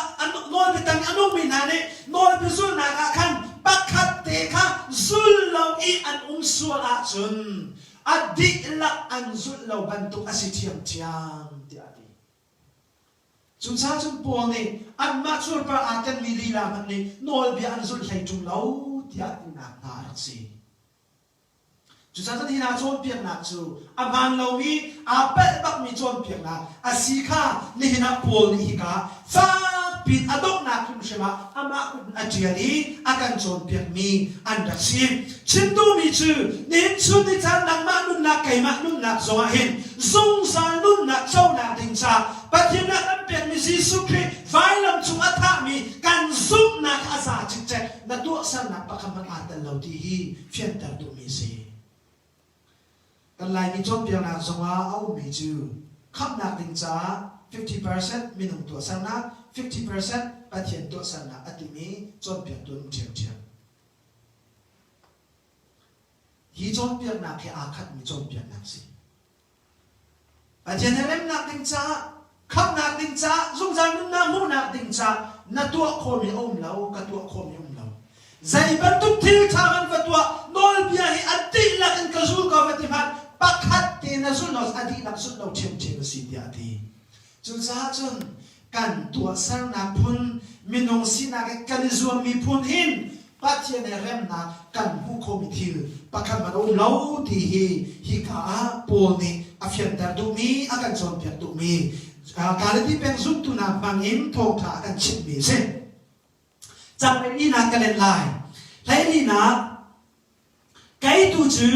nawlbia tang a nungmi hna nih nawlbia zulnak ah khan pakhat te kha zul lo i an um sual ahcun a dihlak an zulh lo bantuk a si ṭhiamṭhiam tiah a ti. Cucaah cun Paul nih anmah cuarpar aa kenmi lila hmanh nih nawlbia an zulh hlei ṭung lo tiah tinak hna a rak si. Cucaah cun hi hna cawnpiaknak cu a hmaan lomi, aa palh bakmi cawnpiaknak a si kha nihin ah Paul nih hika fakpi in a donghnak hrimhrim ah amah kut in a ṭial i a kan cawnpiakmi an rak si. Chim duhmi cu nihin chun ni caan nangmah nunnak keimah nunnak zongah hin zungzal nunnak conak ding caah Pathian nih a kan pekmi Jesuh Khrih vailam cung a thahmi kan zumhnak a za cikcek na tuahsernak pakhat hmanh aa tel lo ti hi fianter duhmi a si. Kan Laimi cawnpiaknak zongah a ummi cu khamhnak ding caah 50% minung tuahsernak, 50% Pathian tuahsernak a timi cawnpiaktu an um ṭhiamṭhiam. Hi cawnpiaknak hi aa khatmi cawnpiaknak a si. Pathian he remnak ding caah, khamhnak ding caah, zungzal nunnak hmuhnak ding caah na tuah khawhmi a um lo, ka tuah khawhmi a um lo. Zei bantuk thil ṭha man va tuah, nawlbia hi a dihlak in ka zul ko va ti hmanh, pakhat te na zulh lo, a dihlak zulh lo ṭhiamṭhiam a si tiah a ti. Cucaah cun kan tuahsernak phun, minung sinak i kan i zuammi phun hin Pathian he remnak kan hmuh khomi thil pakhat hmanh a um lo ti hi hika ah Paul nih a fianter duhmi, a kan cawnpiak duhmi Galati peng zumtu hna hmang in thawngṭha a kan chimhmi a si. Cang hleilinak ka len lai. Hleilinak Kei tu cu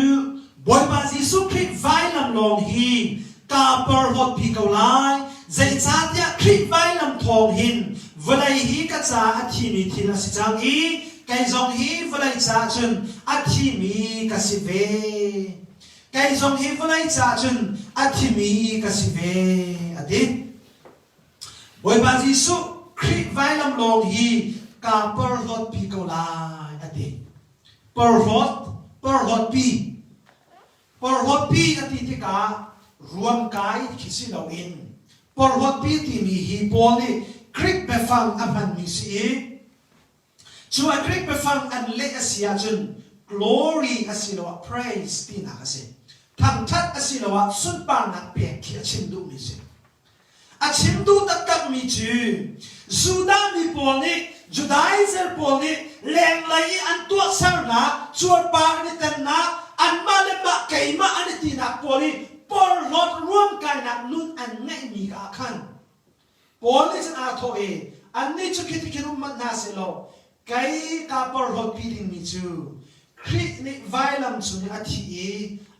Bawipa Jesuh Khrih vailam lawng hi kaa porhlawtpi ko lai. Zeicahtiah Khrih vailam thawng hin vawlei hi ka caah a thimi thil a si cang i kei zong hi vawlei caah cun a thimi ka si ve. Kei zong hi vawlei caah cun a thimi ka si ve, a ti. Bawipa Jesuh Khrih vailam lawng hi kaa porhlawtpi ko lai, a ti. Porhlawt, porhlawtpi. Porhlawtpi a ti tikah ruamkai khi si loin porhlawtpi timi hi Paul nih Greek biafang a hmanmi si i Cu a Greek biafang an leh a si ahcun glory asiloah praise tinak a si. Thangṭhat asiloah sunparnak pek khi a chim duhmi a si. A chim duh taktakmi cu Judah mi pawl nih Judaizer pawl nih lenglei i an tuahsernak, cuarpar an i tennak, anmah le mah keimah an i tinak pawl i porhlawt ruamkainak nun an ngeihmi ah khan Paul nih cun aa thawh i, Annih cu khi ti khin um hmanh hna seh law, kei kaa porhlawtpi dingmi cu Khrih nih vailam cung i a thih i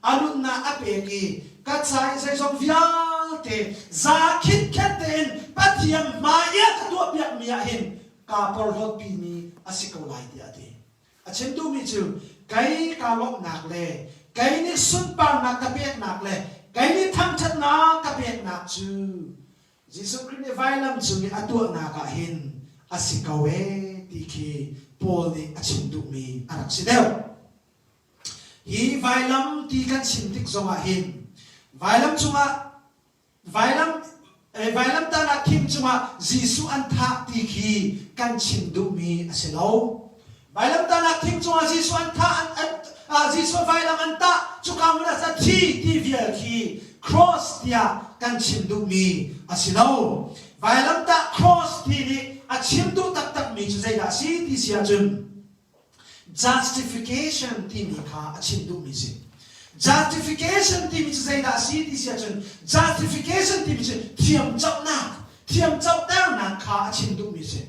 a nunnak a pek i ka ca i zeizong vialte za khitkhet tein Pathian hmai i a ka tuahpiakmi ah hin kaa porhlawtpimi a si ko lai tiah a ti. A chim duhmi cu kei kaa lawmhnak le kei nih sunparnak ka peknak le kei nih thangṭhatnak ka peknak cu Jesuh Khrih nih vailam cung i a tuahnak ah hin a si ko ee ti khi Paul nih a chim duhmi a rak si deuh. Hi vailam ti kan chim tik zongah hin vailam cungah Vailam vailamtahnak thing cungah Jesuh an thah ti khi kan chim duhmi a si lo. Vailamtahnak thing cungah Jesuh an thah an, an uh, Jesuh vailam an tah cuka hmun ah a thi ti vial khi cross tiah kan chim duhmi a si lo. Vailamtah cross ti nih a chim duh taktakmi cu zeidah a si ti si ahcun Justification timi kha a chim duhmi si. Justification timi cu zeidah a si ti si ahcun justification timi cu thiamcohnak, thiamcohternak kha a chim duhmi si.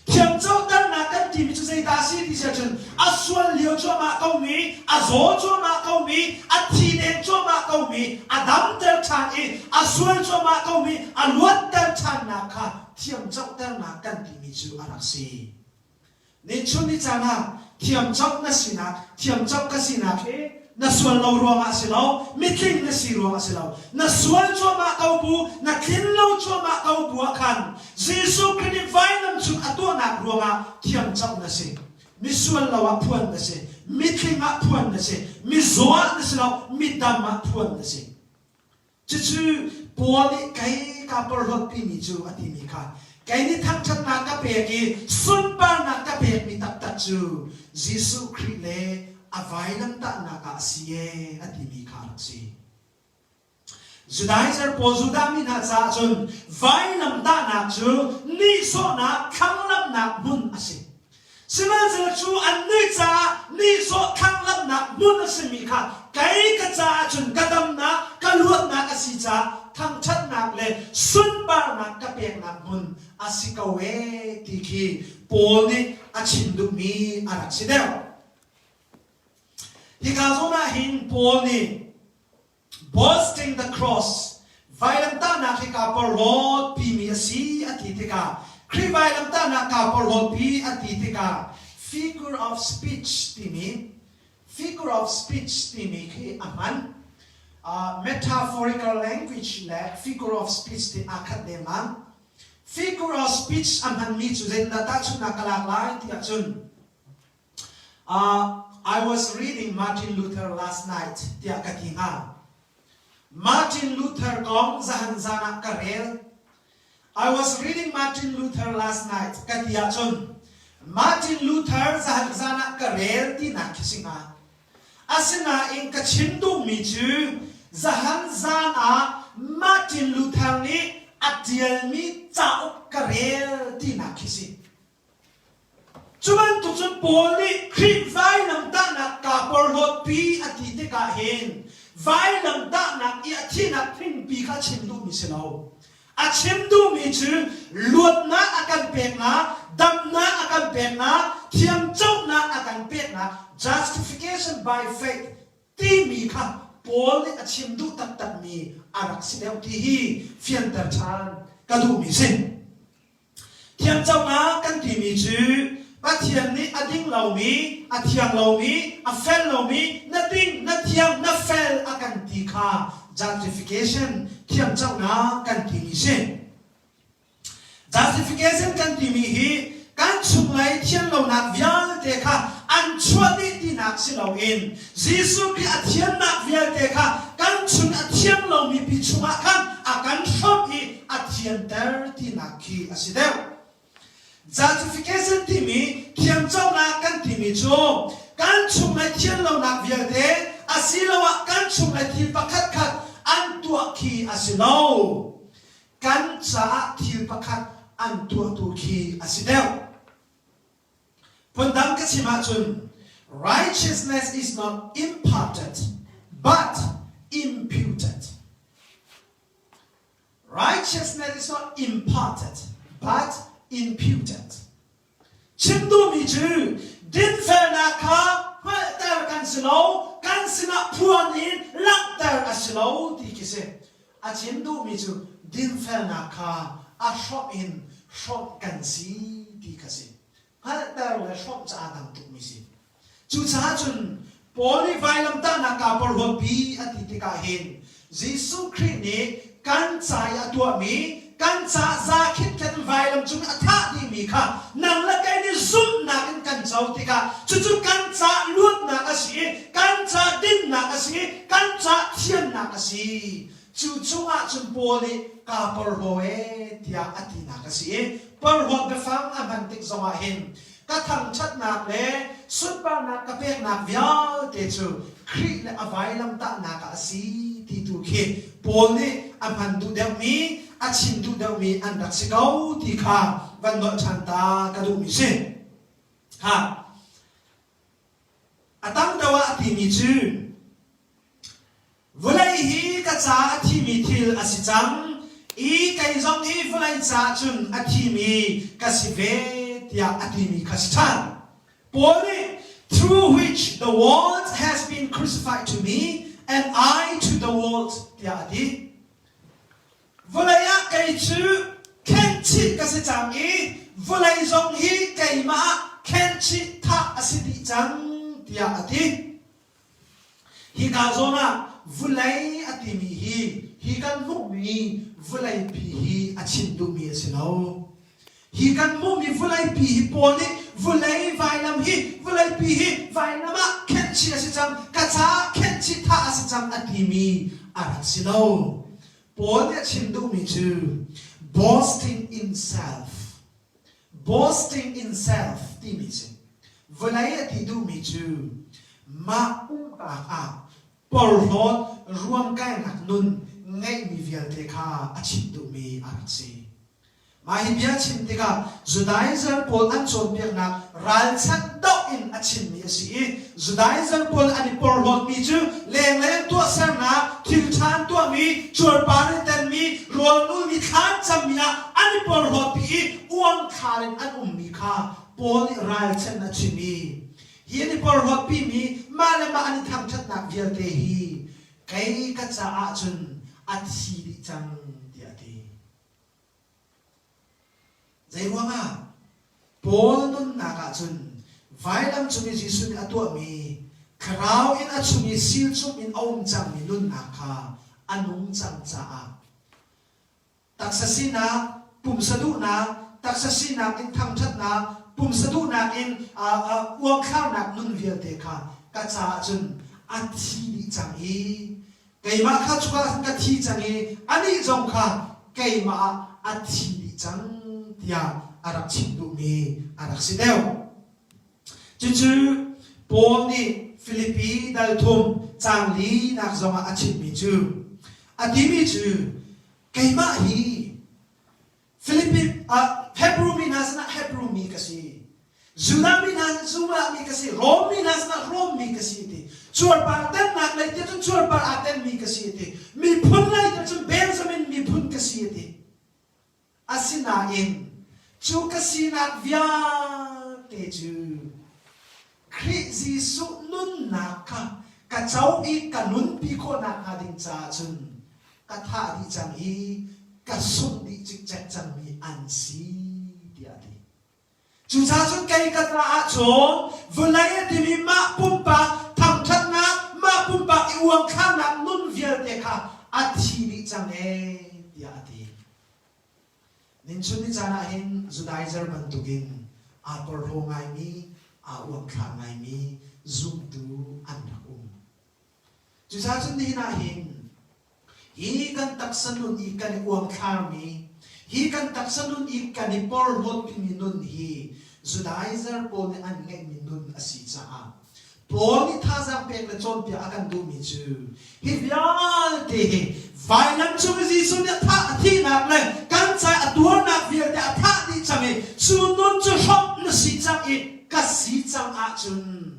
Thiamcohternak kan timi cu zeidah a si ti si ahcun a sual lio cuahmah komi, a zaw cuahmah komi, a thi deng cuahmah komi, a damter ṭhan i a sual cuahmah komi, a luatter ṭhannak kha thiamcohternak kan timi cu a rak si. Nichun ni caan ah thiamcoh na sinak, thiamcoh ka sinak hi na sual lo ruangah si lo, mitling na si ruangah si lo. Na sual cuahmah ko bu, na tlin lo cuahmah ko bu ah khan Jesuh Khrih nih vailam cung a tuahnak ruangah thiamcoh na si. Misual lo ah phuan na si, mitling ah phuan na si, mizaw ah na si lo, midam ah phuan na si. Cucu Paul nih kei ka porhlawtpimi cu a timi kha kei nih thangṭhatnak ka pek i sunparnak ka pekmi taktak cu Jesuh Khrih le a vailamtahnak ah a si ee a timi kha a rak si. Judaizer pawl Judah mi hna caah cun vailamtahnak cu nihsawhnak thlanglamnak hmun a si. Sihmanhsehlaw cu annih caah nihsawh thlanglamnak hmun a simi kha kei ka caah cun ka damnak, ka luatnak a si caah thangṭhatnak le sunparnak ka peknak hmun a si ko ee ti khi Paul nih a chim duhmi a rak si deuh. Hika zawn ah hin Paul nih Boasting the cross, vailamtahnak hi kaa porhlawt pimi a si a ti tikah Khrih vailamtahnak kaa porhlawtpi a ti tikah figure of speech timi figure of speech timi khi a hman. Uh, metaphorical language le figure of speech ti aa khat lengmang. Figure of speech a hmanmi cu zeitindah tahchunhnak ka lak lai ti ahcun Uh, I was reading Martin Luther last night tiah ka ti hnga. Martin Luther kong zahan zan ah ka rel. I was reading Martin Luther last night ka ti ahcun Martin Luther zahan zan ah ka rel tinak khi si hnga. Asinain ka chim duhmi cu zahan zan ah Martin Luther nih a ṭialmi cauk ka rel tinak khi si. Cu bantuk cun Paul nih Khrih vailamtahnak kaa porhlawtpi a ti tikah hin vailamtahnak i a thihnak thingpi kha a chim duhmi si lo. A chim duhmi cu luatnak a kan peknak, damnak a kan peknak, thiamcohnak a kan peknak, justification by faith timi kha Paul nih a chim duh taktakmi a rak si deuh ti hi fianter ṭhan ka duhmi si. Thiamconak kan timi cu Pathian nih a ding lomi, a thiang lomi, a fel lomi, na ding, na thiang, na fel a kan ti kha justification, thiamcohnak kan timi si. Justification kan timi hi kan chunglei thianlonak vialte kha an chuah dih tinak si loin Jesuh Khrih a thiannak vialte kha kan chung a thiang lomi pi chungah khan a kan hrawmh i a thianter tinak khi a si deuh. Justification timi thiamconak kan timi cu kan chunglei thianlonak vialte asiloah kan chunglei thil pakhatkhat an tuah khi a si lo. Kan caah thil pakhat an tuahtu khi a si deuh. Phundang ka chim ahcun righteousness is not imparted but imputed. Righteousness is not imparted but imputed. Chim duhmi cu dinfelnak kha hngalhter kan si lo, kan sinah phuan in langhter a si lo ti khi si. A chim duhmi cu dinfelnak kha a hrawmh in hrawmh kan si ti kha si. Hngalhter le hrawmh cu aa dang tukmi si. Cucaah cun Paul nih vailamtahnak kaa porhlawtpi a ti tikah hin Jesuh Khrih nih kan ca i a tuahmi, kan ca za khitkhat in vailam cung a thah dihmi kha nang le kei nih zumhnak in kan co tikah cucu kan ca luatnak a si i kan ca dinnak a si i kan ca thiannak a si. Cu chungah cun Paul nih kaa porhlaw ee tiah a tinak a si i porhlawt biafang a hman tik zongah hin ka thangṭhatnak le sunparnak ka peknak vialte cu Khrih le a vailamtahnak ah a si ti tu khi Paul nih a hman duh deuhmi, a chim duh deuhmi an rak si ko ti kha van nolh ṭhan ta ka duhmi si. Ha. A tam deuh ah a timi cu Vawlei hi ka ca a thimi thil a si cang i kei zong hi vawlei caah cun a thimi ka si ve tiah a timi kha si ṭhan. Paul nih through which the world has been crucified to me and I to the world tiah a ti. Vawlei ah kei cu khenhchih ka si cang i vawlei zong hi keimah ah khenhchih thah a si dih cang tiah a ti. Hika zawn ah vulei a timi hi hi kan hmuhmi vuleipi hi a chim duhmi a si lo. Hi kan hmuhmi vuleipi hi Paul nih vulei vailam hi vuleipi hi vailam ah khenhchih a si cang, ka caah khenhchih thah a si cang a timi a rak si lo. Paul nih a chim duhmi cu boasting in self boasting in self timi si. Vawlei a ti duhmi cu mah pumpak ah porhlawt ruamkainak nun ngeihmi vialte kha a chim duhmi a rak si. Mah hi bia chim tikah Judaism pawl an cawnpiaknak ralchanh doh in a chimmi a si i Judaism pawl an i porhlawtmi cu lenglei an tuahsernak, thil ṭha an tuahmi, cuarpar in tenmi, rawl nulmi, thlan cammi ah an i porhlawtpi i uangthlar in an ummi kha Paul nih ralchanh a chim i hi an i porhlawtpimi mah le mah an i thangṭhatnak vialte hi kei ka caah cun a thi dih cang tiah a ti. Zeiruangah? Paul nunnak ah cun vailam cung i Jesuh nih a tuahmi thlarau in a chung i silchum in a um cangmi nunnak kha a nung cang caah taksa sinak, pumsa duhnak, taksa sinak in thangṭhatnak, pumsa duhnak in uangthlarnak nun vialte kha ka caah cun a thi dih cang i Keimah kha cuka ah ka thi cang i anih zong kha keimah ah a thi dih cang tiah a rak chim duhmi a rak si deuh. Cucu Paul nih Filipi dal thum caang linak zongah a chimmi cu a timi cu keimah hi Philippine ah Hebrew mi hna sinah Hebrew mi ka si. Judah mi hna Judah mi ka si. Rom mi hna sinah Rom mi ka si ti. Cuarpar tennak lei tiah cun cuarpar aa tenmi ka si ti. Miphun lei tiah cun Benjamin miphun ka si ti. Asinain cu ka sinak vialte cu Khrih Jesuh nunnak kha ka co i ka nunpi khawhnak hnga ding caah cun ka thah dih cang i ka sungh dih cikcek cangmi an si tiah a ti. Cucaah cun kei ka caah cun vawlei a timi mah pumpak thangṭhatnak, mah pumpak i uangthlarnak nun vialte kha a thi dih cang ee tiah a ti. Ninchun ni caan ah hin Judaizer bantukin aa porhlaw ngaimi, aa uangthlar ngaimi zumtu an rak um. Cucaah cun nihin ah hin hi kan taksa nun i kan i uangthlarmi, hi kan taksa nun i kan i porhlawtpimi nun hi Judaizer pawl nih an ngeihmi nun a si caah Paul nih thazaang pek le cawnpiak a kan duhmi cu hi vialte hi vailam cung i Jesuh nih a thah a thihnak le kan ca a tuarnak vialte a thah dih cang i cu nun cu hrawmh na si cang i ka si cang ahcun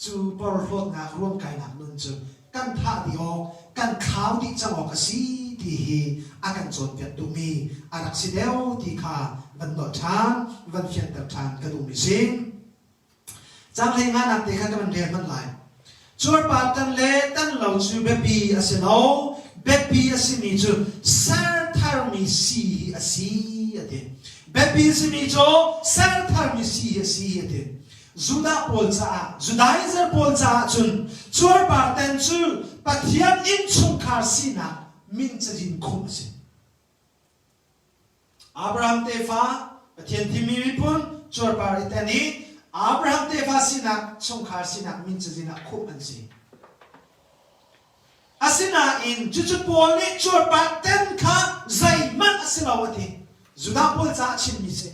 Cu porhlawtnak ruamkainak nun cu kan thah dih awk, kan thlau dih cang awk a si ti hi a kan cawnpiak duhmi a rak si deuh ti kha van nolh ṭhan, van fianter ṭhan ka duhmi si. Caang hlei nganak te kha ka van rel hmanh lai. Cuarpar tan le tan lo cu biapi a si lo, biapi a simi cu ser tharmi si hi a si a ti. Biapi a simi cu ser tharmi si hi a si a ti. Judah pawl caah, Judaizer pawl caah cun cuarpar ten cu Pathian innchungkhar sinak min cazin khumh a si. Abraham tefa, Pathian thimmi miphun cuarpar i ten i Abraham tefa sinak, chungkhar sinak min cazin ah khumh an si. Asinain cucu Paul nih cuarpar ten kha zeihmanh a si lo a ti. Judah pawl caah chimmi si.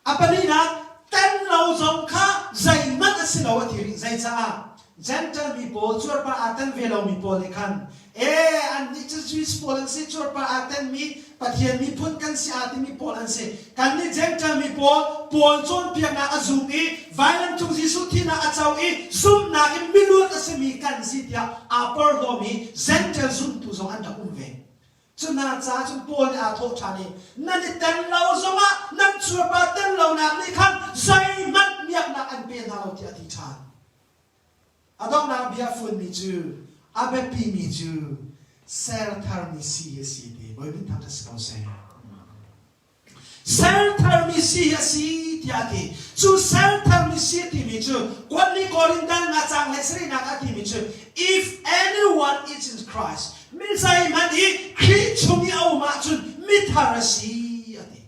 A palinak, tan lo zong kha zeihmanh a si lo a ti rih. Zeicaah? Gentle mi pawl, cuarpar aa tan ve lomi pawl nih khan, ee, annih cu Jews pawl an si, cuarpar aa tanmi Pathian miphun kan si aa timi pawl an si. Kannih Gentle mi pawl, Paul cawnpiaknak a zum i vailam cung Jesuh thihnak a co i zumhnak in miluat a simi kan si tiah aa porhlawmi Gentle zumtu zong an rak um ve. Cu hna caah cun Paul nih aa thawh ṭhan i, Nan i tel lo zongah nan cuarpar tel lonak nih khan zeihmanh miaknak an pe hna lo tiah a ti ṭhan. A donghnak bia funmi cu a biapimi cu ser tharmi si hi a si ti Bawi min thangṭhat si ko seh. Ser tharmi si hi a si tiah a ti. Cu ser tharmi si timi cu Kuanni Korindan nga caang le sarihnak a timi cu if anyone is in Christ mi zeihmanh hi Khrih chung i a um ahcun mithar a si a ti.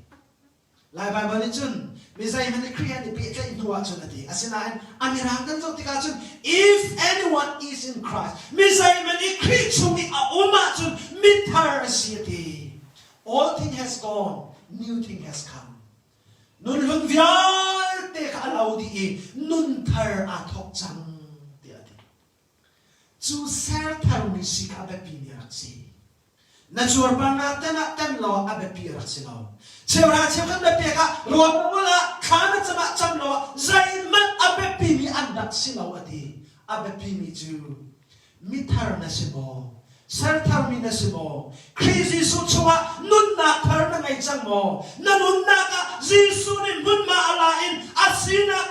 Lai Baibal nih cun mi zeihmanh hi Khrih an i pehtlaih hnu ahcun a ti. Asinain a mirang kan zoh tikah cun if anyone is in Christ mi zeihmanh hi Khrih chung i a um ahcun mithar a si a ti. All thing has gone, new thing has come. Nun hlun vialte kha a lo dih i nun thar aa thawk cang tiah a ti. Cu ser tharmi si kha a biapi mi a rak si. Na cuarpar naa ten ah ten lo ah a biapi a rak si lo. Cheuhra cheukhat na pek ah rawl na ngol ah thla na cam ah cam lo ah zeihmanh a biapi mi an rak si lo a ti. A biapi mi cu mithar na si maw? Sertharmi na si maw? Khrih Jesuh chungah nunnak thar na ngei cang maw? Na nunnak ah Jesuh nih hmunhma a la in a sinak.